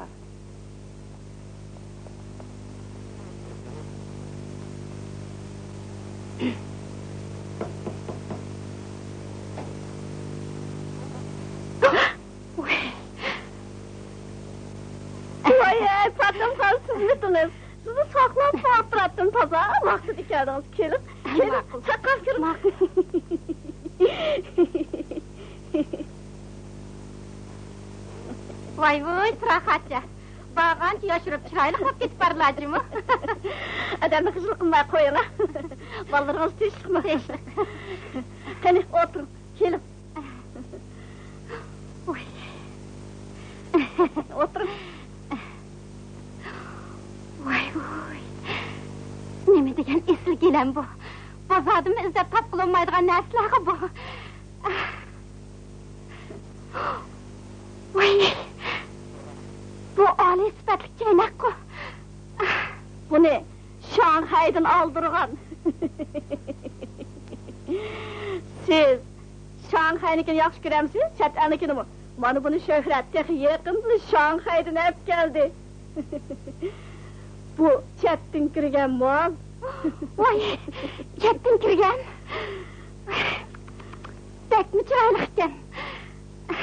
ۋاي، ۋاي، پاتەمخان، سىزمىتىڭىز؟ سىزنى ساقلاپ ساقلاپ تۇراتتىم، تازا ۋاقتىدا كەلدىڭىز. كېلىڭ، كېلىڭ، ماقۇل. ساقلاپ كىرىڭ. ماقۇل. ۋاي ۋۇي، پىراقەتچە. بارغانچە ياشىرىپ، چىرايلىق بولۇپ كېتىپ بارلا جۇمۇ. ئادەمنى خىجىل قىلماي قويۇڭ. بالىلىرىڭىز تىنچلىقمۇ؟ تىنچلىق. قېنى، ئولتۇرۇڭ. كېلىڭ. ۋاي. ئولتۇرۇڭ. ۋاي ۋۇي. نېمە دېگەن ئېسىل گىلەم بۇ. بازاردىمۇ ئىزدەپ تاپقىلى بولمايدىغان نەرسىلەرغۇ بۇ. ۋاي. بۇ ئالىي سۈپەتلىك چەينەكقۇ. بۇنى شاڭخەيدىن ئالدۇرغان. سىز شاڭخەينىڭكىنى ياخشى كۆرەمسىز، چەت ئەلنىڭكىنىمۇ؟ مانا بۇنى شۆھرەت تېخى يېقىندىلا شاڭخەيدىن ئەپ كەلدى. بۇ چەتتىن كىرگەن مال. ۋاي، چەتتىن كىرگەن. بەكمۇ چىرايلىق ئىكەن.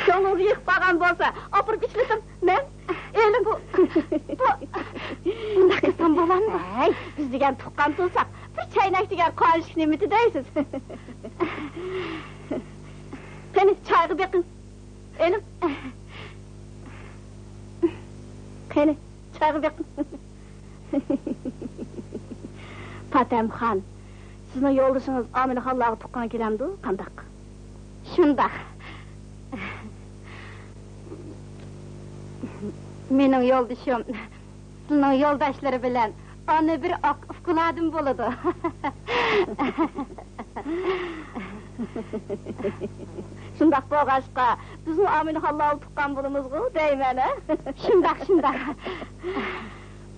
كۆڭلىڭىزگە يېقىپ قالغان بولسا، ئاپىرىپ ئىشلىتىڭ. مەن ئېلىڭ. بۇ، بۇ، بۇنداق قىلسام بولامدۇ؟ ھەي، بىز دېگەن تۇغقان تۇرساق، بىر چەينەك دېگەن قانچىلىك نېمىتى دەيسىز؟ قېنى، چايغا بېقىڭ. ئېلىڭ. قېنى، چايغا بېقىڭ. پاتەمخان، سىزنىڭ يولدىشىڭىز ئامىنخانلارغا تۇغقان كېلەمدۇ، قانداق؟ شۇنداق. مېنىڭ يولدىشىم سىلىنىڭ يولداشلىرى بىلەن ئانا بىر ئاق ئۇكىلاردىن بولىدۇ. شۇنداق بولغاچقا، بىزمۇ ئامىنخانلارغا تۇغقان بولىمىزغۇ دەيمەن، ھە؟ شۇنداق، شۇنداق.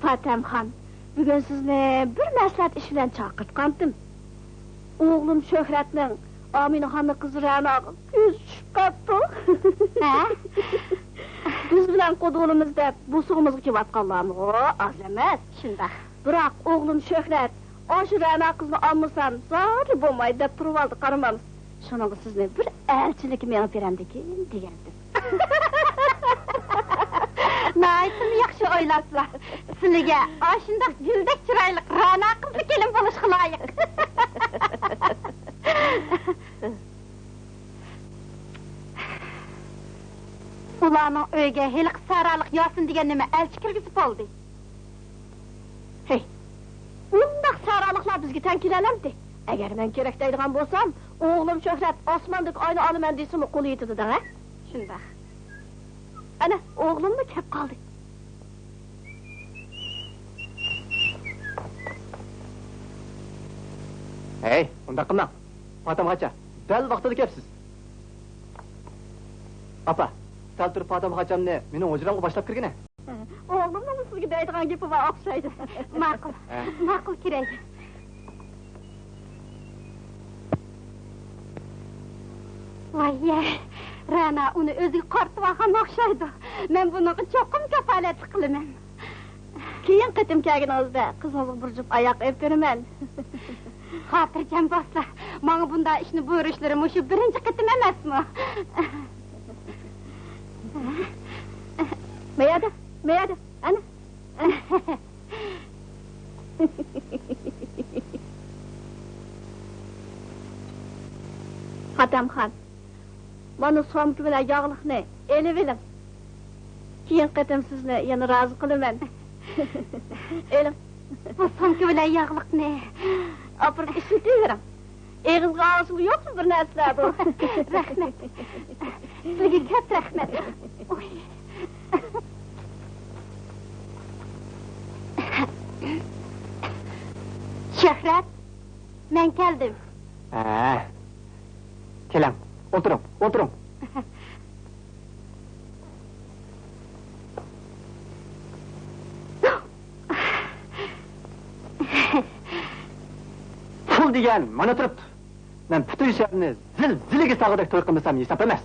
پاتەمخان، بۈگۈن سىزنى بىر مەسلىھەت ئىش بىلەن چاقىرتقانتىم. ئوغلۇم شۆھرەتنىڭ ئامىنخاننىڭ قىزى رەناغا كۆزى چۈشۈپ قاپتۇ. ھە؟ بىز بىلەن قۇدۇلىمىز دەپ بوسۇغىمىزغا كېلىۋاتقانلارمۇ ئاز ئەمەس. شۇنداق. بىراق ئوغلۇم شۆھرەت، ئاشۇ رەنا قىزنى ئالمىسام زادى بولمايدۇ دەپ تۇرۇۋالدى، قارىمامىز. شۇنىڭغا سىزنى بىر ئەلچىلىككە مېڭىپ بېرەمدىكىن دېگەنتىم. ناھايىتىمۇ ياخشى ئويلاپسىلەر. سىلىگە ئاشۇنداق گۈلدەك چىرايلىق رەنا قىزلا كېلىن بولۇشقا لايىق. ئۇلارنىڭ ئۆيىگە ھېلىقى سارالىق ياسىن دېگەن نېمە ئەلچى كىرگۈزۈپ بولدى. ھەي، ئۇنداق سارالىقلار بىزگە تەڭ كېلەلەمدى؟ ئەگەر مەن كېرەك دەيدىغان بولسام، ئوغلۇم شۆھرەت ئاسماندىكى ئاينى ئالىمەن دېسىمۇ قولى يېتىدۇ دەڭە. شۇنداق. ئەنە، ئوغلۇممۇ كەپ قالدى. ھەي، ئۇنداق قىلماڭ. پاتەمخانچە، دەل ۋاقتىدا كەپسىز. ئاپا، سەل تۇرۇپ پاتەمخانچامنى مېنىڭ ھۇجرامغا باشلاپ كىرگىنە. ئوغلۇمنىڭمۇ سىزگە دەيدىغان گېپى بار ئوخشايدۇ. ماقۇل، ھە. ماقۇل، كىرەي. ۋاي يە، رەنا ئۇنى ئۆزىگە قارىتىۋالغان ئوخشايدۇ. مەن بۇنىڭغا چوقۇم كاپالەتلىك قىلىمەن. كېيىن قېتىم كەلگىنىڭىزدە قىزىڭىزغا بىر جۈپ ئاياغ ئېلىپ بېرىمەن. خاتىرجەم بولسا، ماڭا بۇنداق ئىشنى بۇيرۇشلىرى مۇشۇ بىرىنچى قېتىم ئەمەسمۇ؟ مەيەدە، مەيەدە، ئەنە. پاتەمخان، مانا سومكا بىلەن ياغلىقنى ئېلىۋېلىڭ. كېيىن قېتىم سىزنى يەنە رازى قىلىمەن. ئېلىڭ. بۇ سومكا بىلەن ياغلىقنى ئاپىرىپ ئىشلىتىۋېرىڭ. ئېغىزغا ئالغۇسىلا يوقمۇ بىر نەرسىلەر بۇ؟ رەھمەت. سىزگە كۆپ رەھمەت. ئۇي. شۆھرەت، مەن كەلدىم. ھە. كېلىڭ، ئولتۇرۇڭ، ئولتۇرۇڭ. پۇل دېگەن مانا تۇرۇپتۇ. مەن پۈتۈن شەھەرنى زىلزىلىگە سالغۇدەك توي قىلمىسام ھېساب ئەمەس.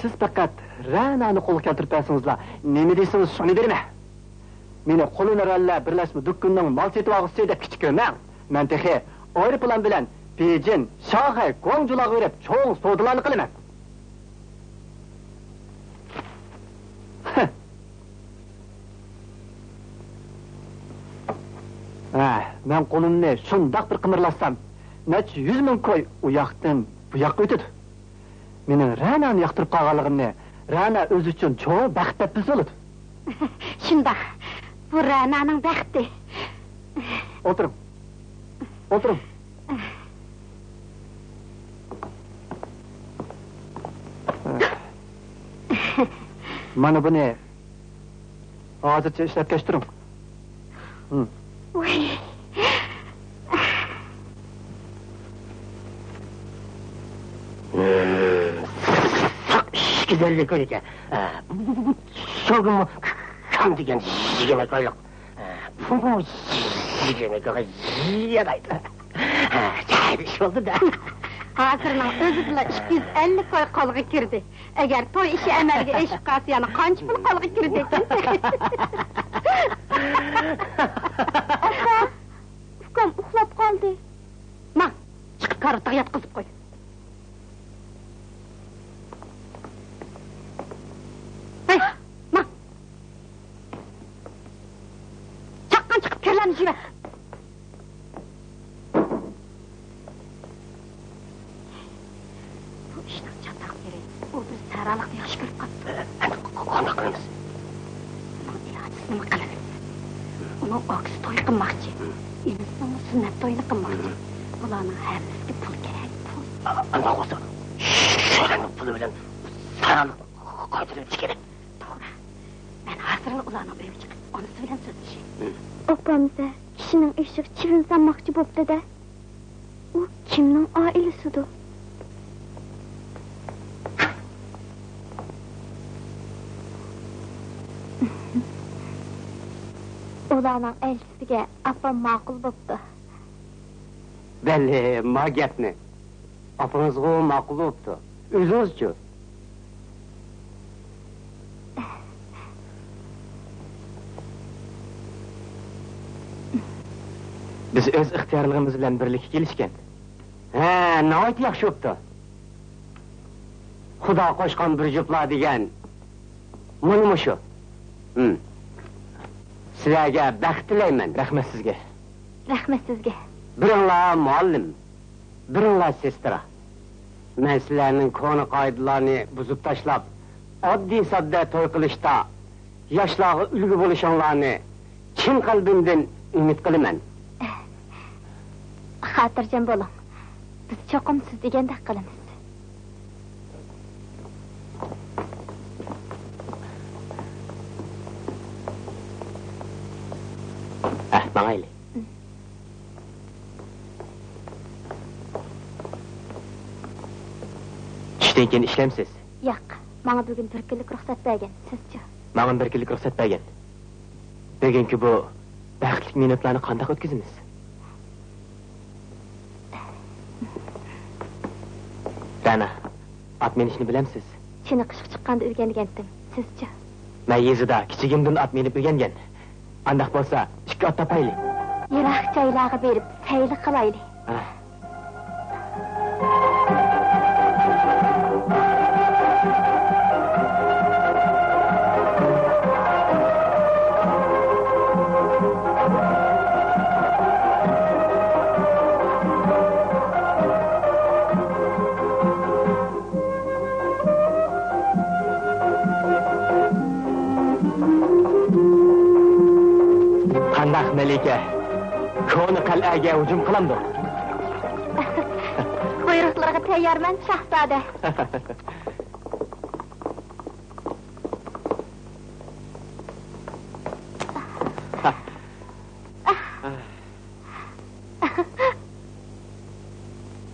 سىز پەقەت رەنانى قولغا كەلتۈرۈپ بەرسىڭىزلا، نېمە دېسىڭىز شۇنى بېرىمەن. مېنى قولھۈنەرۋەنلەر بىرلەشمە دۇكىنىنىڭ مال سېتىۋالغۇچىسى دەپ كىچىك كۆرمەڭ. مەن تېخى ئايروپىلان بىلەن بېيجىڭ، شاڭخەي، گۇاڭجۇلارغا بېرىپ چوڭ سودىلارنى قىلىمەن. ھە، مەن قولۇمنى شۇنداق بىر قىمىرلاتسام، نەچچە يۈز مىڭ كوي ئۇ ياقتىن بۇ ياققا ئۆتىدۇ. مېنىڭ رەنانى ياقتۇرۇپ قالغانلىقىمنى رەنا ئۆزى ئۈچۈن چوڭ بەخت دەپ بىلسە بولىدۇ. شۇنداق، بۇ رەنانىڭ بەختى. ئولتۇرۇڭ. ئولتۇرۇڭ. مانا بۇنى ھازىرچە ئىشلەتكەچ تۇرۇڭ. ھىم. ۋاي. ساق ئىككى يۈز ئەللىك كوي ئىكەن. شۇ كۈنمۇ كام دېگەن يىگىرمە كويلۇق. بۇمۇ يىگىرمە كويغا يارايدۇ. جايىدا ئىش بولدى-دە. ھازىرنىڭ ئۆزىدىلا ئىككى يۈز ئەللىك كوي قولغا كىردى. ئەگەر توي ئىشى ئەمەلگە ئېشىپ قالسا، يەنە قانچە پۇل قولغا كىرىدىكىن؟ ئاپا، ئۇكام ئۇخلاپ قالدى. ماڭ، چىقىپ كارىۋىتىغا ياتقۇزۇپ قوي. ھەي، ماڭ! چاققان چىقىپ كىرلەرنى يۈرە! بۇ ئىشنىڭ چاتاق يېرى، ئۇ بىر سەھرالىقنى ياخشى كۆرۈپ قاپتۇ. ئەمدى قانداق قىلىمىز؟ ئۇنىڭ ئىلاجىسى نېمە قىلىمىز؟ ئۇنىڭ ئاكىسى توي قىلماقچى. ئىنىسىنىڭمۇ سۈننەت تويىنى قىلماقچى. بۇلارنىڭ ھەممىسىگە پۇل كېرەك، پۇل. ئانداق بولسا، شۇلارنىڭ پۇلى بىلەن سەھرالىقنى قايتۇرۇۋېتىش كېرەك. توغرا. مەن ھازىرلا ئۇلارنىڭ ئۆيىگە چىقىپ، ئانىسى بىلەن سۆزلىشەي. ئاپامزە كىشىنىڭ ئۆيىگە چىۋىن سالماقچى بوپتۇ-دە. ئۇ كىمنىڭ ئائىلىسىدۇ؟ ئۇلارنىڭ ئەلچىسىگە ئاپام ماقۇل بوپتۇ. بەلى، ما گەپنى. ئاپىڭىزغۇ ماقۇل بوپتۇ. ئۆزىڭىزچۇ؟ بىز ئۆز ئىختىيارلىقىمىز بىلەن بىرلىككە كېلىشكەن. ھە، ناھايىتى ياخشى بوپتۇ. خۇدا قوشقان بىر جۈپلا دېگەن مانا مۇشۇ. ھىم. سىلەرگە بەخت تىلەيمەن. رەھمەت سىزگە. رەھمەت سىزگە. بىرىڭلار مۇئەللىم، بىرىڭلار سېسترا. مەن سىلەرنىڭ كونا قائىدىلارنى بۇزۇپ تاشلاپ، ئاددىي-ساددا توي قىلىشتا ياشلارغا ئۈلگە بولۇشۇڭلارنى چىن قەلبىمدىن ئۈمىد قىلىمەن. خاتىرجەم بولۇڭ، بىز چوقۇم سىز دېگەندەك قىلىمىز. ھە، ماڭايلى. چۈشتىن كېيىن ئىشلەمسىز؟ ياق، ماڭا بۈگۈن بىر كۈنلۈك رۇخسەت بەرگەن، سىزچۇ؟ ماڭىمۇ بىر كۈنلۈك رۇخسەت بەرگەن. بۈگۈنكى بۇ بەختلىك مىنۇتلارنى قانداق ئۆتكۈزىمىز؟ رەنا، ئات مىنىشنى بىلەمسىز؟ چېنىقىشقا چىققاندا ئۆگەنگەنتىم. سىزچۇ؟ مەن يېزىدا كىچىكىمدىن ئات مىنىپ ئۆگەنگەن. ئانداق بولسا، ئىككى ئات تاپايلى. يىراق جايلارغا بېرىپ سەيلە قىلايلى. ھە. قانداق، مەلىكە؟ كونا قەلئەگە ھۇجۇم قىلامدۇق؟ بۇيرۇقلىرىغا تەييارمەن، شاھزادە.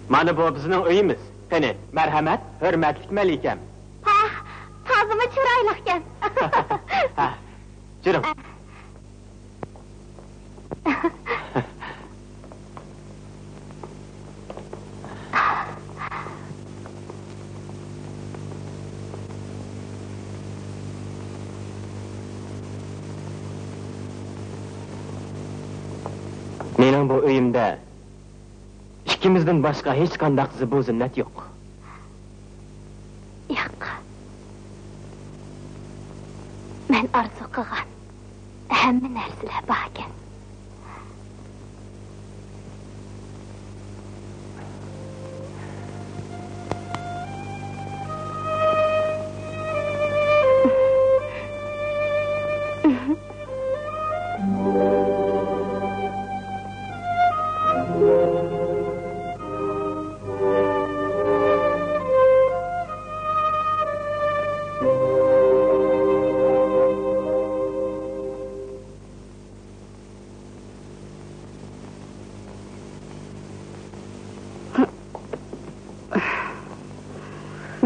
مانا بۇ بىزنىڭ ئۆيىمىز. قېنى، مەرھەمەت، ھۆرمەتلىك مەلىكەم. پاھ، تازىمۇ چىرايلىقكەن. ھە، جۈرۈڭ. مېنىڭ بۇ ئۆيۈمدە ئىككىمىزدىن باشقا ھېچقانداق زىبۇ-زىننەت يوق. ياق. مەن ئارزۇ قىلغان ھەممە نەرسىلەر باركەن.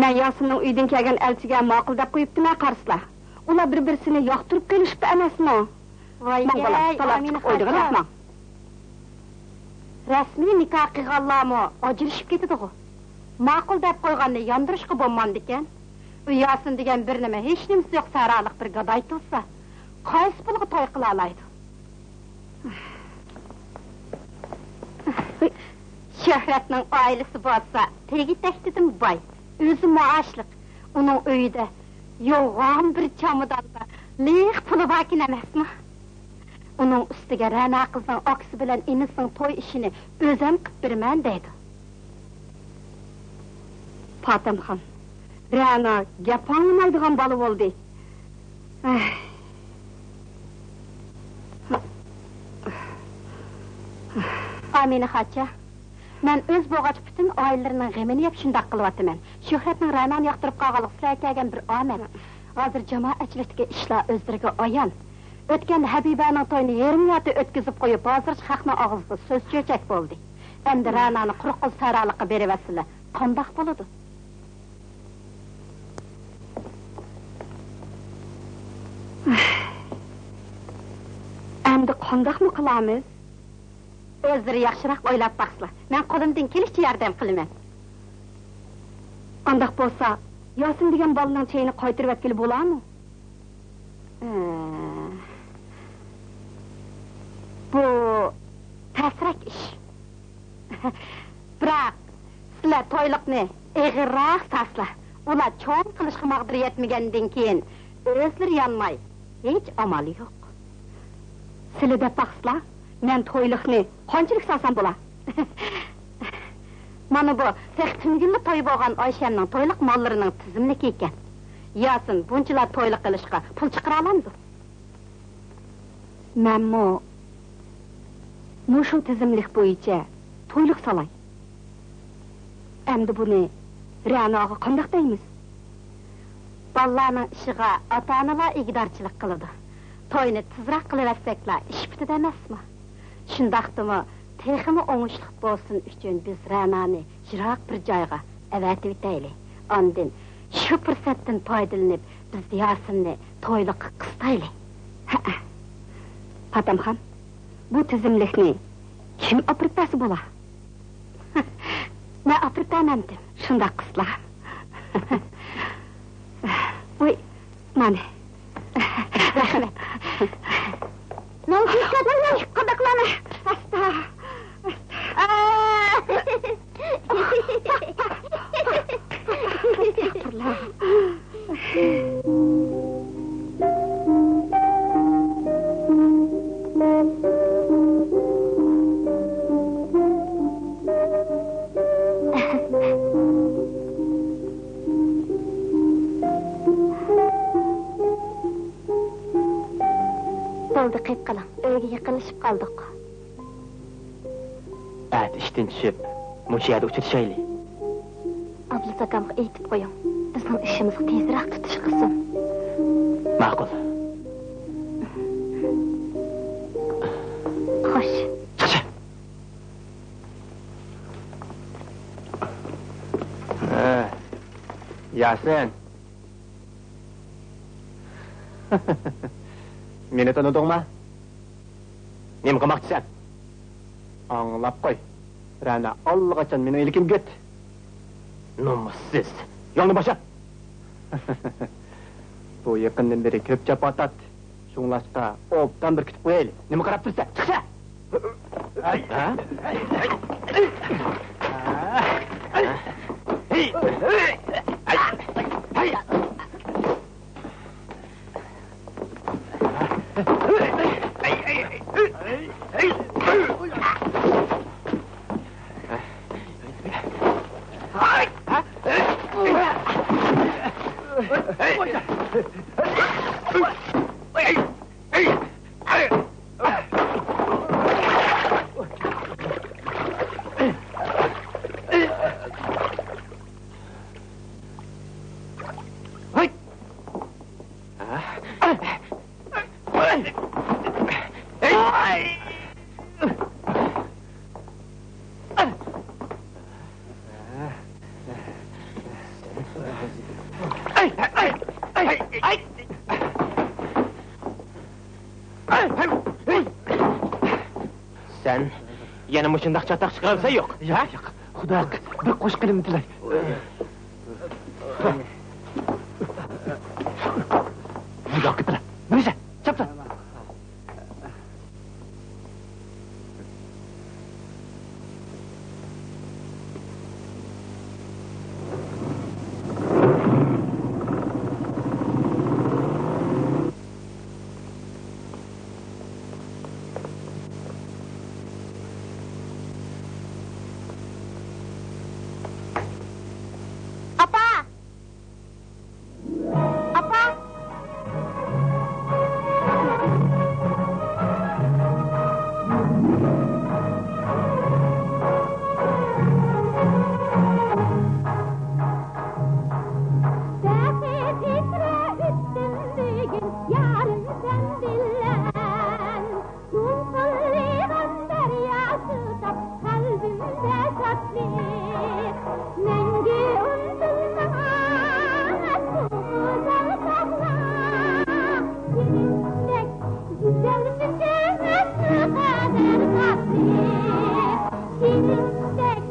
مەن ياسىننىڭ ئۆيىدىن كەلگەن ئەلچىگە ماقۇل دەپ قويۇپتىمەن، قارىسىلا. ئۇلار بىر-بىرسىنى ياقتۇرۇپ كېلىشىپتۇ ئەمەسمۇ؟ ۋاي ماڭ بالام، ھەي، تالاپ ئامىنە چىقىپ ئوينىغىنى خاچا. ماڭ. رەسمىي نىكاھ قىلغانلارمۇ ئاجرىشىپ كېتىدىغۇ. ماقۇل دەپ قويغاننى ياندۇرۇشقا بولمامدىكەن؟ ئۇ ياسىن دېگەن بىر نېمە، ھېچ نېمىسى يوق سەھرالىق بىر گاداي تۇرسا، قايسى پۇلغا توي قىلالايدۇ؟ شۆھرەتنىڭ ئائىلىسى بولسا تېگى-تەكتىدىن باي، ئۆزىمۇ ئاشلىق. ئۇنىڭ ئۆيىدە يوغان بىر چاماداندا لىق پۇلى باركەن ئەمەسمۇ؟ ئۇنىڭ ئۈستىگە رەنا قىزنىڭ ئاكىسى بىلەن ئىنىسىنىڭ توي ئىشىنى ئۆزەم قىپ بېرىمەن دەيدۇ. پاتەمخان، رەنا گەپ ئاڭلىمايدىغان بالا بولدى. ئەھ. ئامىنە خاچا، مەن ئۆز بولغاچ پۈتۈن ئائىلىلىرىنىڭ غېمىنى يەپ شۇنداق قىلىۋاتىمەن. شۆھرەتنىڭ رەنانى ياقتۇرۇپ قالغانلىقى سىلەرگە كەلگەن بىر ئامەت. ھازىر جامائەتچىلىكتىكى ئىشلار ئۆزلىرىگە ئايان. ئۆتكەندە ھەبىبەنىڭ تويىنى يېرىم يارتى ئۆتكۈزۈپ قويۇپ، ھازىرچە خەقنىڭ ئاغزىدا سۆز چۆچەك بولدى. ئەمدى رەنانى قۇرۇق قول سەھرالىققا بېرىۋەتسىلە، قانداق بولىدۇ؟ ئەمدى قانداقمۇ قىلامىز؟ ئۆزلىرى ياخشىراق ئويلاپ باقسىلا، مەن قولۇمدىن كېلىشىچە ياردەم قىلىمەن. ئانداق بولسا، ياسىن دېگەن بالىنىڭ چېيىنى قايتۇرۇۋەتكىلى بولارمۇ؟ ئە، بۇ تەسرەك ئىش. بىراق، سىلەر تويلۇقنى ئېغىرراق ساسلا. ئۇلار چوڭ قىلىشقا ماغدۇرى يەتمىگەندىن كېيىن، ئۆزلىرى يانماي، ھېچ ئامال يوق. سىلە دەپ باقسىلا، مەن تويلۇقنى قانچىلىك سالسام بولا؟ مانا بۇ تېخى تۈنۈگۈنلا توي بولغان ئايشەمنىڭ تويلۇق ماللىرىنىڭ تىزىملىكى ئىكەن. ياسىن بۇنچىلا تويلۇق قىلىشقا پۇل چىقىرالامدۇ؟ مەنمۇ مۇشۇ تىزىملىك بويىچە تويلۇق سالاي. ئەمدى بۇنى رەناغا قانداق دەيمىز؟ بالىلارنىڭ ئىشىغا ئاتا-ئانىلار ئىگىدارچىلىق قىلىدۇ. توينى تېزراق قىلىۋەتسەكلا ئىش پۈتىدۇ ئەمەسمۇ؟ شۇنداقتىمۇ تېخىمۇ ئوڭۇشلۇق بولسۇن ئۈچۈن بىز رەنانى يىراق بىر جايغا ئەۋەتىۋېتەيلى. ئاندىن شۇ پۇرسەتتىن پايدىلىنىپ، بىز ياسىننى تويلۇققا قىستايلى. ھەئە. پاتەمخان، بۇ تىزىملىكنى كىم ئاپىرىپ بەرسە بولا؟ مەن ئاپىرىپ بەرمەمدىم. شۇنداق قىزلار. ۋوي، مانا. رەھمەت. نوزۇكلار، قانداقلارنى؟ ئاستا. ئاستا. ئەستەغپۇرۇللا. بولدى، قېيىپ قېلىڭ. ئۆيگە يېقىنلىشىپ قالدۇق. ئەتە ئىشتىن چۈشۈپ، مۇشۇ يەردە ئۇچرىشايلى. ئابلىز ئاكامغا ئېيتىپ قويۇڭ، بىزنىڭ ئىشىمىزغا تېزرەك تۇتۇش قىلسۇن. ماقۇل. خوش. چىقىشە. ھە، ياسىن. مېنى تونۇدۇڭما؟ نېمە قىلماقچىسەن؟ ئاڭلاپ قوي. رەنا ئاللىقاچان مېنىڭ ئىلكىمگە كىردى. نومۇسسىز! يولنى بوشات! بۇ يېقىندىن بېرى كۆپ جاپا تارتتى. شۇڭلاشقا، ئوبدان بىر كۈتۈپ قويايلى. نېمە قاراپ تۇرىسەن؟ چىقىشە! ھە؟ سەن يەنە مۇشۇنداق چاتاق چىقىرىۋالسا يوق. ياق، ياق، خۇدا ھەققى، بىر قوشقىنىمنى تىلەي. مۇنداق كېتىلە. مېنىسە، چاپسان. ئاپا! ئاپا! بەخت ئېسرا ئۆتتۈم بۈگۈن، يارىم سەن بىلەن. دولقۇنلىغان دەريا سۇداپ، قەلبىمدە شادلىق. مەڭگۈ ئۇنتۇلماس بۇ گۈزەل چاغلار. سېنىڭدەك گۈزەل بىر جەننەت نەقەدەر تاتلىق. سېنىڭدەك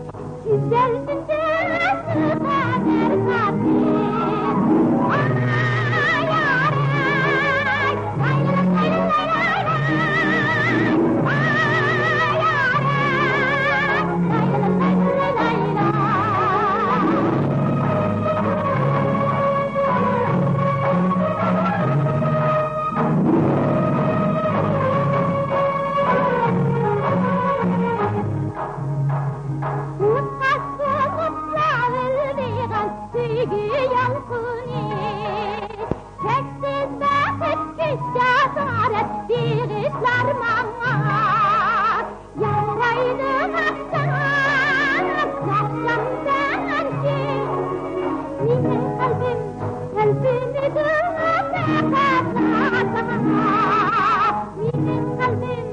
سۆيگۈ يالقۇنى، چەكسىز بەخت، كۈچ، جاسارەت بېغىشلار ماڭا. يارايدۇ ھەقسەن ناخشام سەنچە. مېنىڭ قەلبىم تەلپۈنىدۇ پەقەتلا ساڭا. مېنىڭ قەلبىم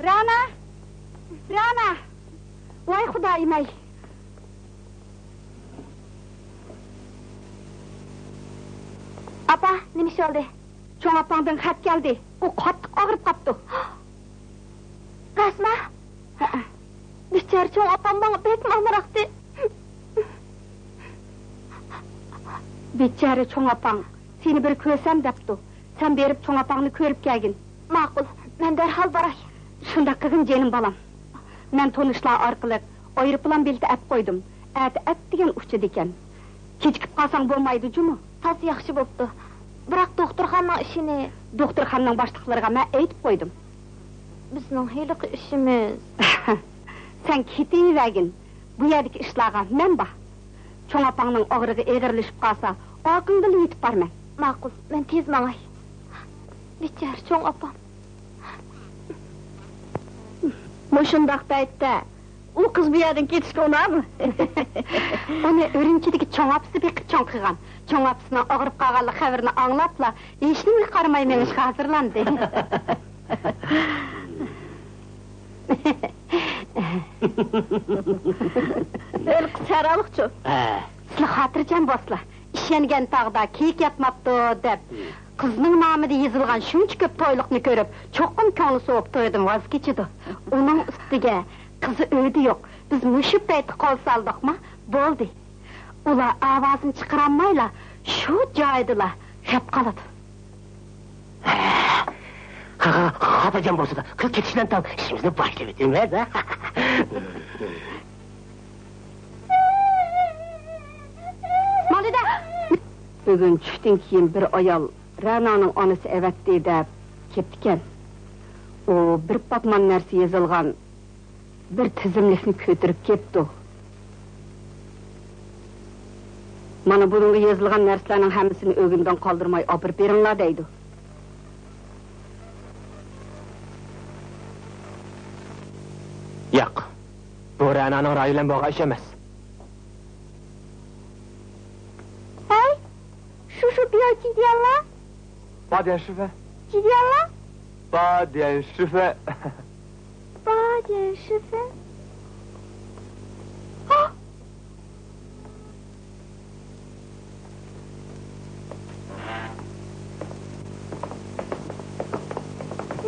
رەنا! رەنا! ۋاي خۇدايىم-ئەي! ئاپا، نېمە ئىش بولدى؟ چوڭ ئاپاڭدىن خەت كەلدى. ئۇ قاتتىق ئاغرىپ قاپتۇ. راستمۇ؟ ھەئە. بىچارە چوڭ ئاپام ماڭا بەكمۇ ئامراقتى. بىچارە چوڭ ئاپاڭ سېنى بىر كۆرسەم دەپتۇ. سەن بېرىپ چوڭ ئاپاڭنى كۆرۈپ كەلگىن. ماقۇل، مەن دەرھال باراي. شۇنداق قىلغىن جېنىم بالام. مەن تونۇشلار ئارقىلىق ئايروپىلان بېلىتى ئەپ قويدۇم. ئەتە ئەتىگەن ئۇچىدىكەن. كېچىكىپ قالساڭ بولمايدۇ جۇمۇ. ئاز ياخشى بوپتۇ. بىراق دوختۇرخانىنىڭ ئىشىنى. دوختۇرخانىنىڭ باشلىقلىرىغا مەن ئېيتىپ قويدۇم. بىزنىڭ ھېلىقى ئىشىمىز. سەن كېتىۋەرگىن. بۇ يەردىكى ئىشلارغا مەن بار. چوڭ ئاپاڭنىڭ ئاغرىقى ئېغىرلىشىپ قالسا، ئارقىڭدىنلا يېتىپ بارىمەن. ماقۇل، مەن تېز ماڭاي. بىچارە چوڭ ئاپام. مۇشۇنداق پەيتتە ئۇ قىز بۇ يەردىن كېتىشكە ئۇنامدۇ؟ ئۇنى ئۈرۈمچىدىكى چوڭ ئاپىسى بېقىپ چوڭ قىلغان. چوڭ ئاپىسىنىڭ ئاغرىپ قالغانلىق خەۋىرىنى ئاڭلاپلا، ھېچنېمىگە قارىماي مېڭىشقا ھازىرلاندى. ھېلىقى سەرالىقچۇ؟ ھە. سىلەر خاتىرجەم بولسىلا، ئىشەنگەن تاغدا كېيىك ياتماپتۇ دەپ، قىزنىڭ نامىدا يېزىلغان شۇنچە كۆپ تويلۇقنى كۆرۈپ، چوقۇم كۆڭلى سوۋۇپ تويدىن ۋاز كېچىدۇ. ئۇنىڭ ئۈستىگە قىزى ئۆيدە يوق. بىز مۇشۇ پەيتتە قول سالدۇقما، بولدى. ئۇلار ئاۋازىنى چىقىرالمايلا شۇ جايىدىلا خەپ قالىدۇ. خا-، خا-، خاتىرجەم بولسىلا، قىز كېتىشتىن تاڭ ئىشىمىزنى باشلىۋېتىمىز، ھە؟ ماڭدى-دە! بۈگۈن چۈشتىن كېيىن بىر ئايال رەنانىڭ ئانىسى ئەۋەتتى دەپ كەپتىكەن. ئۇ بىر پاتمان نەرسە يېزىلغان بىر تىزىملىكنى كۆتۈرۈپ كەپتۇ. مانا بۇنىڭغا يېزىلغان نەرسىلەرنىڭ ھەممىسىنى ئۆگۈندىن قالدۇرماي ئاپىرىپ بېرىڭلار دەيدۇ. ياق، بۇ رەنانىڭ رايى بىلەن بولغان ئىش ئەمەس. ھەي، شۇ، شۇ بىيا جىدىياللا. 八点十分。 جىدىياللا. 八点十分。 八点十分。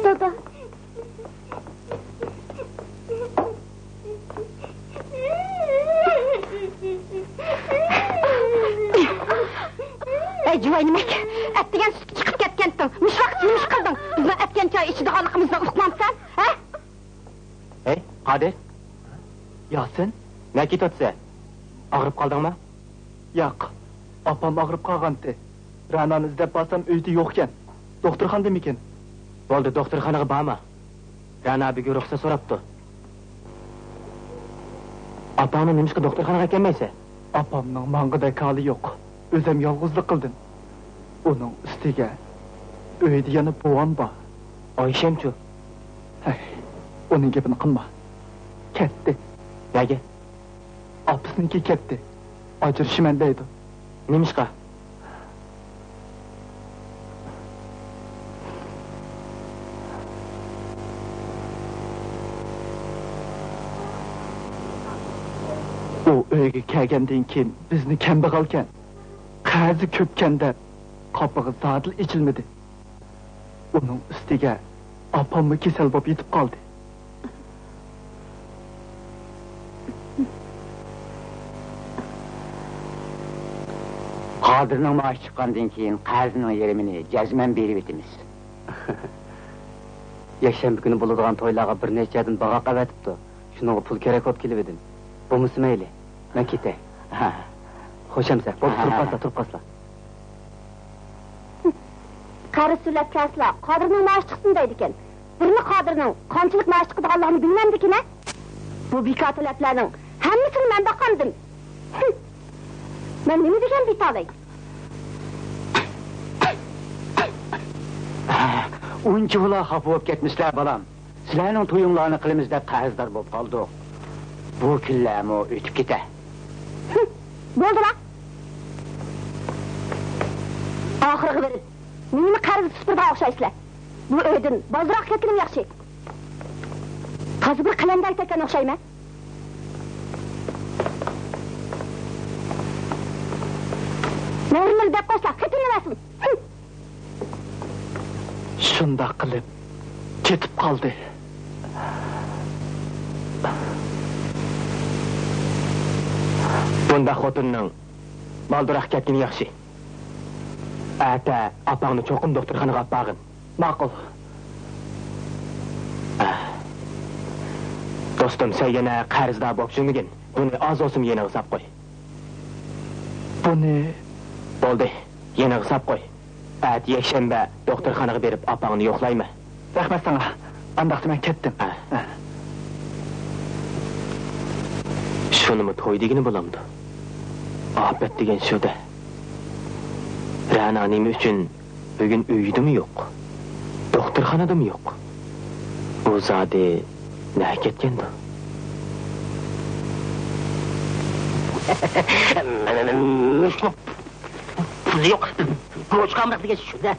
دادا. ھەي، جۇۋاي نېمەك! ئەتىگەن سۈتكە چىقىپ كەتكەنتىڭ. مۇشۇ ۋاقىت نېمە ئىش قىلدىڭ؟ بىزنىڭ ئەتىگەن چاي ئىچىدىغانلىقىمىزنى ئۇقمامسەن، ھە؟ ھەي، قادىر! ياسىن! نەگە كېتىۋاتىسەن؟ ئاغرىپ قالدىڭمۇ؟ ياق، ئاپام ئاغرىپ قالغانتى. رەنانى ئىزدەپ بارسام، ئۆيدە يوقكەن. دوختۇرخانىدىمىكىن؟ بولدى، دوختۇرخانىغا بارما. رەنا بۈگۈن رۇخسەت سوراپتۇ. ئاپاڭنى نېمىشقا دوختۇرخانىغا ئەكەلمەيسەن؟ ئاپامنىڭ ماڭغۇدەك ھالى يوق. ئۆزۈم يالغۇزلۇق قىلدىم. ئۇنىڭ ئۈستىگە ئۆيدە يەنە بوۋام بار. ئايشەمچۇ؟ ھەي، ئۇنىڭ گېپىنى قىلما. كەتتى. نەگە؟ ئاپىسىنىڭكى كەتتى. ئاجرىشىمەن دەيدۇ. نېمىشقا؟ ئۇ ئۆيگە كەلگەندىن كېيىن بىزنى كەمبەغەلكەن، قەرزى كۆپكەن دەپ، قاپىقى زادىلا ئېچىلمىدى. ئۇنىڭ ئۈستىگە ئاپاممۇ كېسەل بولۇپ يېتىپ قالدى. قادىرنىڭ مائاشى چىققاندىن كېيىن قەرزنىڭ يېرىمىنى جەزمەن بېرىۋېتىمىز. يەكشەنبە كۈنى بولىدىغان تويلارغا بىر نەچچە يەردىن باغاق ئەۋەتىپتۇ. شۇنىڭغا پۇل كېرەك بولۇپ كېلىۋىدىم. بولمىسا مەيلى، مەن كېتەي. ھە. خوش ئەمىسە، بولدى، تۇرۇپ قالسىلا، تۇرۇپ قالسىلا. قەرز تۆلەپ كەلسىلا، قادىرنىڭ مائاشى چىقسۇن دەيدىكەن. بىرلا قادىرنىڭ قانچىلىك مائاش چىقىدىغانلىقىنى بىلمەمدىكىنە. بۇ بىكار تۆلەپلەرنىڭ ھەممىسىنى مەن باقامدىم. ھىم. مەن نېمە دېگەن بىتالەي؟ ئۇنچىۋالا خاپا بولۇپ كەتمىسىلە، بالام. سىلەرنىڭ تويۇڭلارنى قىلىمىز دەپ قەرزدار بولۇپ قالدۇق. بۇ كۈنلەرمۇ ئۆتۈپ كېتە. ھىم، بولدىلا. ئاخىرىغا بېرىپ، مېنىمۇ قەرزدە تۇتۇپ بېرىدىغان ئوخشايسىلەر. بۇ ئۆيدىن بالدۇرراق كەتكىنىم ياخشى. تازا بىر قەلەندەر تەككەن ئوخشايمەن. نورمال دەپ قويسا، خېتىمنى بەرسۇن. ھىم. شۇنداق قىلىپ كېتىپ قالدى. بۇنداق خوتۇننىڭ بالدۇرراق كەتكىنى ياخشى. ئەتە ئاپاڭنى چوقۇم دوختۇرخانىغا ئاپارغىن. ماقۇل. دوستۇم، سەن يەنە قەرزدار بولۇپ يۈرمىگىن. بۇنى ئاز بولسىمۇ يېنىڭغا ساپ قوي. بۇنى. بولدى. يېنىغا ساپ قوي. ئەتە يەكشەنبە دوختۇرخانىغا بېرىپ ئاپاڭنى يوقلايمەن. رەھمەت ساڭا. ئانداقتا مەن كەتتىم. ھە. ھە. شۇنىمۇ توي دېگىنى بولامدۇ؟ ئاپەت دېگەن شۇ-دە. رەنا نېمە ئۈچۈن بۈگۈن ئۆيىدىمۇ يوق، دوختۇرخانىدىمۇ يوق. ئۇ زادى نەگە كەتكەندۇ؟ پۇلى يوق. روچكاملىق دېگەن شۇ-دە.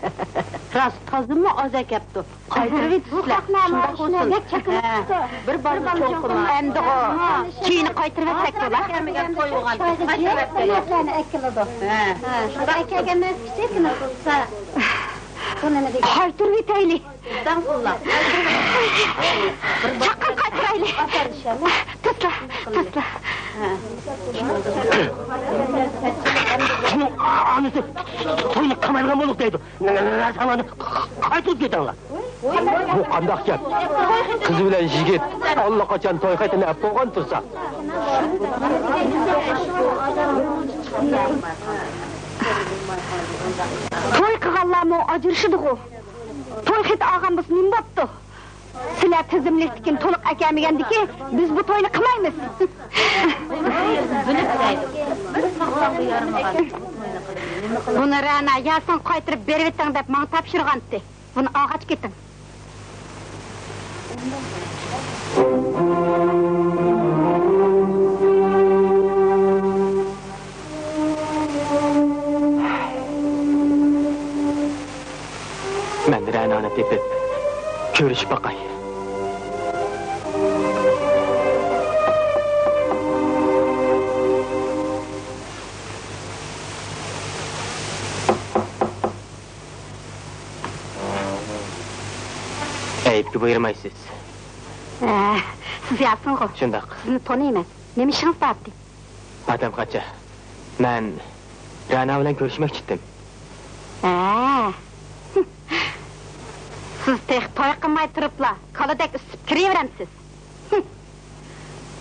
راست، تازىمۇ ئاز ئەكەپتۇ. قايتۇرۇۋېتىسىلەر. شۇنداق بولسۇن. ھە، بىر بالىنى چوڭ قىلما. ئەمدىغۇ كېيىن قايتۇرۇۋەتسەك بولا. قايتۇرۇۋەتسەك. ھە، شۇنداق. قايتۇرۇۋېتەيلى. داڭغۇللا. چاققان قايتۇرايلى. تېزلا، تېزلا. ئانىسى توينى قىلمايدىغان بولدۇق دەيدۇ. نەرسىڭلارنى قايتۇرۇپ كېتىڭلار. بۇ قانداق گەپ؟ قىز بىلەن يىگىت ئاللىقاچان توي خېتىنى ئەپ بولغان تۇرسا. توي قىلغانلارمۇ ئاجرىشىدىغۇ. توي خېتى ئالغان بولسا نېمە بوپتۇ؟ سىلەر تىزىملىكتىكىنى تولۇق ئەكەلمىگەندىكىن، بىز بۇ توينى قىلمايمىز. بۇنى رەنا ياسىنغا قايتۇرۇپ بېرىۋېتىڭ دەپ ماڭا تاپشۇرغانتى. بۇنى ئالغاچ كېتىڭ. مەن رەنانى تېپىپ، كۆرۈشۈپ باقاي. ئەيىبكە بۇيرۇمايسىز. ھە، سىز ياسىنغۇ؟ شۇنداق. سىزنى تونۇيمەن. نېمە ئىشىڭىز بار ئىدى؟ ئادەم قاچا. مەن رەنا بىلەن كۆرۈشمەكچى ئىدىم. ھە. سىز تېخى توي قىلماي تۇرۇپلا كالىدەك ئۈسۈپ كىرىۋېرەمسىز؟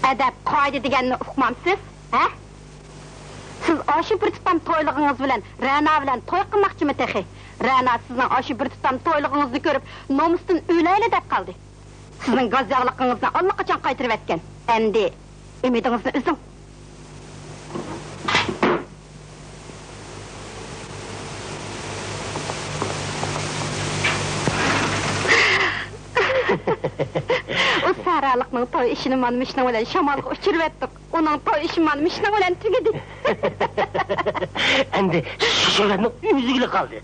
ئەدەپ، قائىدە دېگەننى ئۇقمامسىز، ھە؟ سىز ئاشۇ بىر تۇتام تويلۇقىڭىز بىلەن رەنا بىلەن توي قىلماقچىمۇ تېخى؟ رەنا سىزنىڭ ئاشۇ بىر تۇتام تويلۇقىڭىزنى كۆرۈپ، نومۇستىن ئۆلەيلى دەپ قالدى. سىزنىڭ گاز ياغلىقىڭىزنى ئاللىقاچان قايتۇرۇۋەتكەن. ئەمدى ئۈمىدىڭىزنى ئۈزۈڭ. ئۇ سەھرالىقنىڭ توي ئىشىنى مانا مۇشۇنىڭ بىلەن شامالغا ئۇچۇرۇۋەتتۇق. ئۇنىڭ توي ئىشى مانا مۇشۇنىڭ بىلەن تۈگىدى. ئەمدى شۆھرەتنىڭ ئۆزىگىلا قالدى.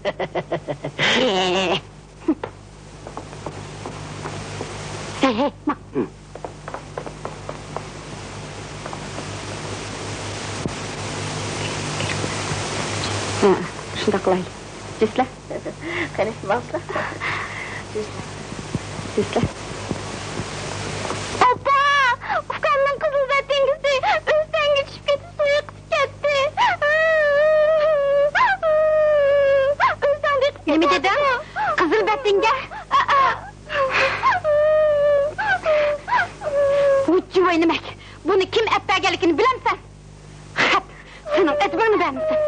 ھەي، ھەي، ما. ھە، شۇنداق قىلايلى. جۈسلە. قېنى، ماڭسىلا. جۈسلە. جۈسلە. ئاپا! ئۇكامنىڭ قىزىل بەتىنگىسى ئۆستەڭگە چۈشۈپ كېتىپ سۇيۇقىسى كەتتى. ئۆستەڭدە ئېقىپ كېتىۋاتىدۇ. نېمە دېدىڭ؟ قىزىل بەتىنگە؟ بۇ جۇۋاينىمەك. بۇنى كىم ئەپ بەرگەنلىكىنى بىلەمسەن؟ خەپ، سېنىڭ ئەدىپىڭنى بەرمىسەم.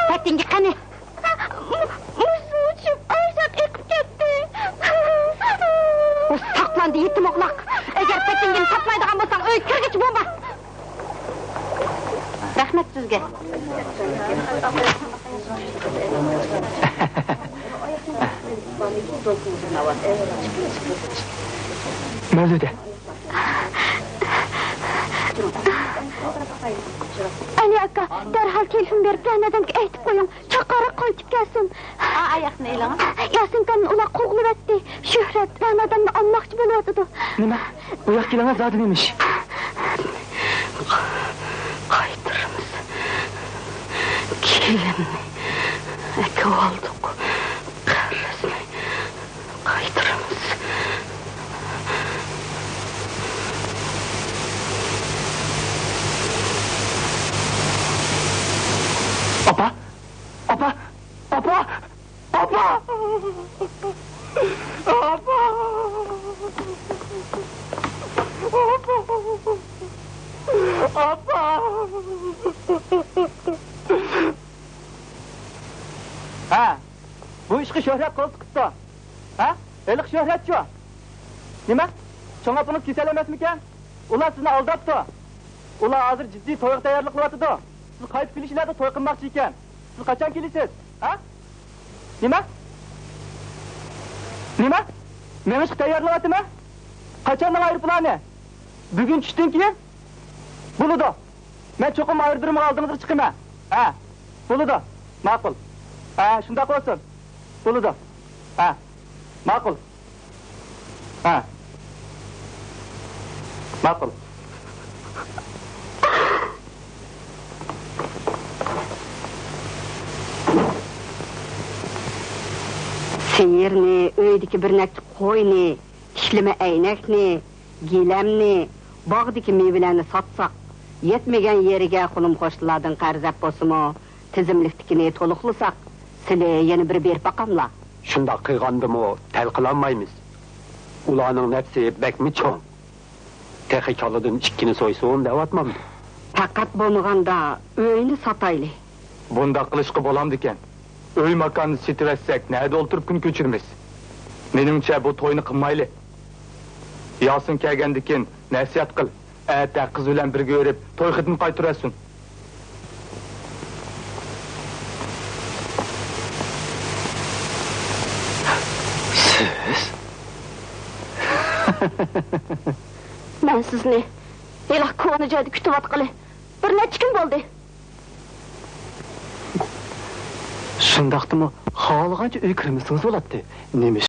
بەتىڭگە قېنى. مۇشۇ ئۇچۇپ ئايسات ئېقىپ كەتتى. ئۇ ساقلاندى، يېتىم ئوغلاق. ئەگەر پېتىڭگىنى تاپمايدىغان بولساڭ، ئۆيگە كىرگۈچە بولما. رەھمەت سىزگە. مەۋجۇدە. ئەلى ئاكا، دەرھال تېلېفون بېرىپ، رەنا دادامغا ئېيتىپ قويۇڭ، چاققانراق قايتىپ كەلسۇن. ئا، ئاياقنى ئېلىڭ. ياسىن ئاكامنى ئۇلار قوغلىۋەتتى. شۆھرەت رەنا دادامنى ئالماقچى بولۇۋاتىدۇ. نېمە؟ بۇ ياققا كېلىڭە، زادى نېمە ئىش؟ قايتۇرىمىز. كىيىمنى ئەكىۋالدۇق. قەرزنى قايتۇرىمىز. ئاپا! ئاپا! ئاپا! ئاپا! ئاپا! ئاپا! ئاپا! ھە، بۇ ئىشقا شۆھرەت قول تىقىپتۇ. ھە؟ ھېلىقى شۆھرەتچۇ؟ نېمە؟ چوڭ ئاپىڭىز كېسەل ئەمەسمىكەن؟ ئۇلار سىزنى ئالداپتۇ. ئۇلار ھازىر جىددىي تويغا تەييارلىق قىلىۋاتىدۇ. سىز قايتىپ كېلىشىلەردە توي قىلماقچى ئىكەن. سىز قاچان كېلىسىز؟ ھە؟ نېمە؟ نېمە؟ مېڭىشقا تەييارلىنىۋاتىمەن. قاچاننىڭ ئايروپىلانى؟ بۈگۈن چۈشتىن كېيىن؟ بولىدۇ. مەن چوقۇم ئايرودرومغا ئالدىڭىزغا چىقىمەن. ھە، بولىدۇ. ماقۇل. ھە، شۇنداق بولسۇن. بولىدۇ. ھە، ماقۇل. ھە، ماقۇل. سىيىرنى، ئۆيدىكى بىر نەچچە قوينى، ئىشلىمە ئەينەكنى، گىلەمنى، باغدىكى مېۋىلەرنى ساتساق، يەتمىگەن يېرىگە قولۇم-قوشنىلاردىن قەرز ئەپ بولسىمۇ، تىزىملىكتىكىنى تولۇقلىساق، سىلى يەنە بىر بېرىپ باقاملا. شۇنداق قىلغاندىمۇ تەل قىلالمايمىز. ئۇلارنىڭ نەپسى بەكمۇ چوڭ. تېخى كالىدىن ئىككىنى سويسۇن دەۋاتمامدۇ؟ پەقەت بولمىغاندا ئۆينى ساتايلى. بۇنداق قىلىشقا بولامدىكەن؟ ئۆي-ماكاننى سېتىۋەتسەك، نەدە ئولتۇرۇپ كۈن كۆچۈرىمىز؟ مېنىڭچە، بۇ توينى قىلمايلى. ياسىن كەلگەندىكىن نەسىھەت قىل، ئەتە قىز بىلەن بىرگە بېرىپ توي خېتىنى قايتۇرۇۋەتسۇن. سىز؟ مەن سىزنى ھېلىقى كونا جايدا كۈتۈۋاتقىلى بىر نەچچە كۈن بولدى. شۇنداقتىمۇ خالىغانچە ئۆيگە كىرمىسىڭىز بولاتتى. نېمە ئىش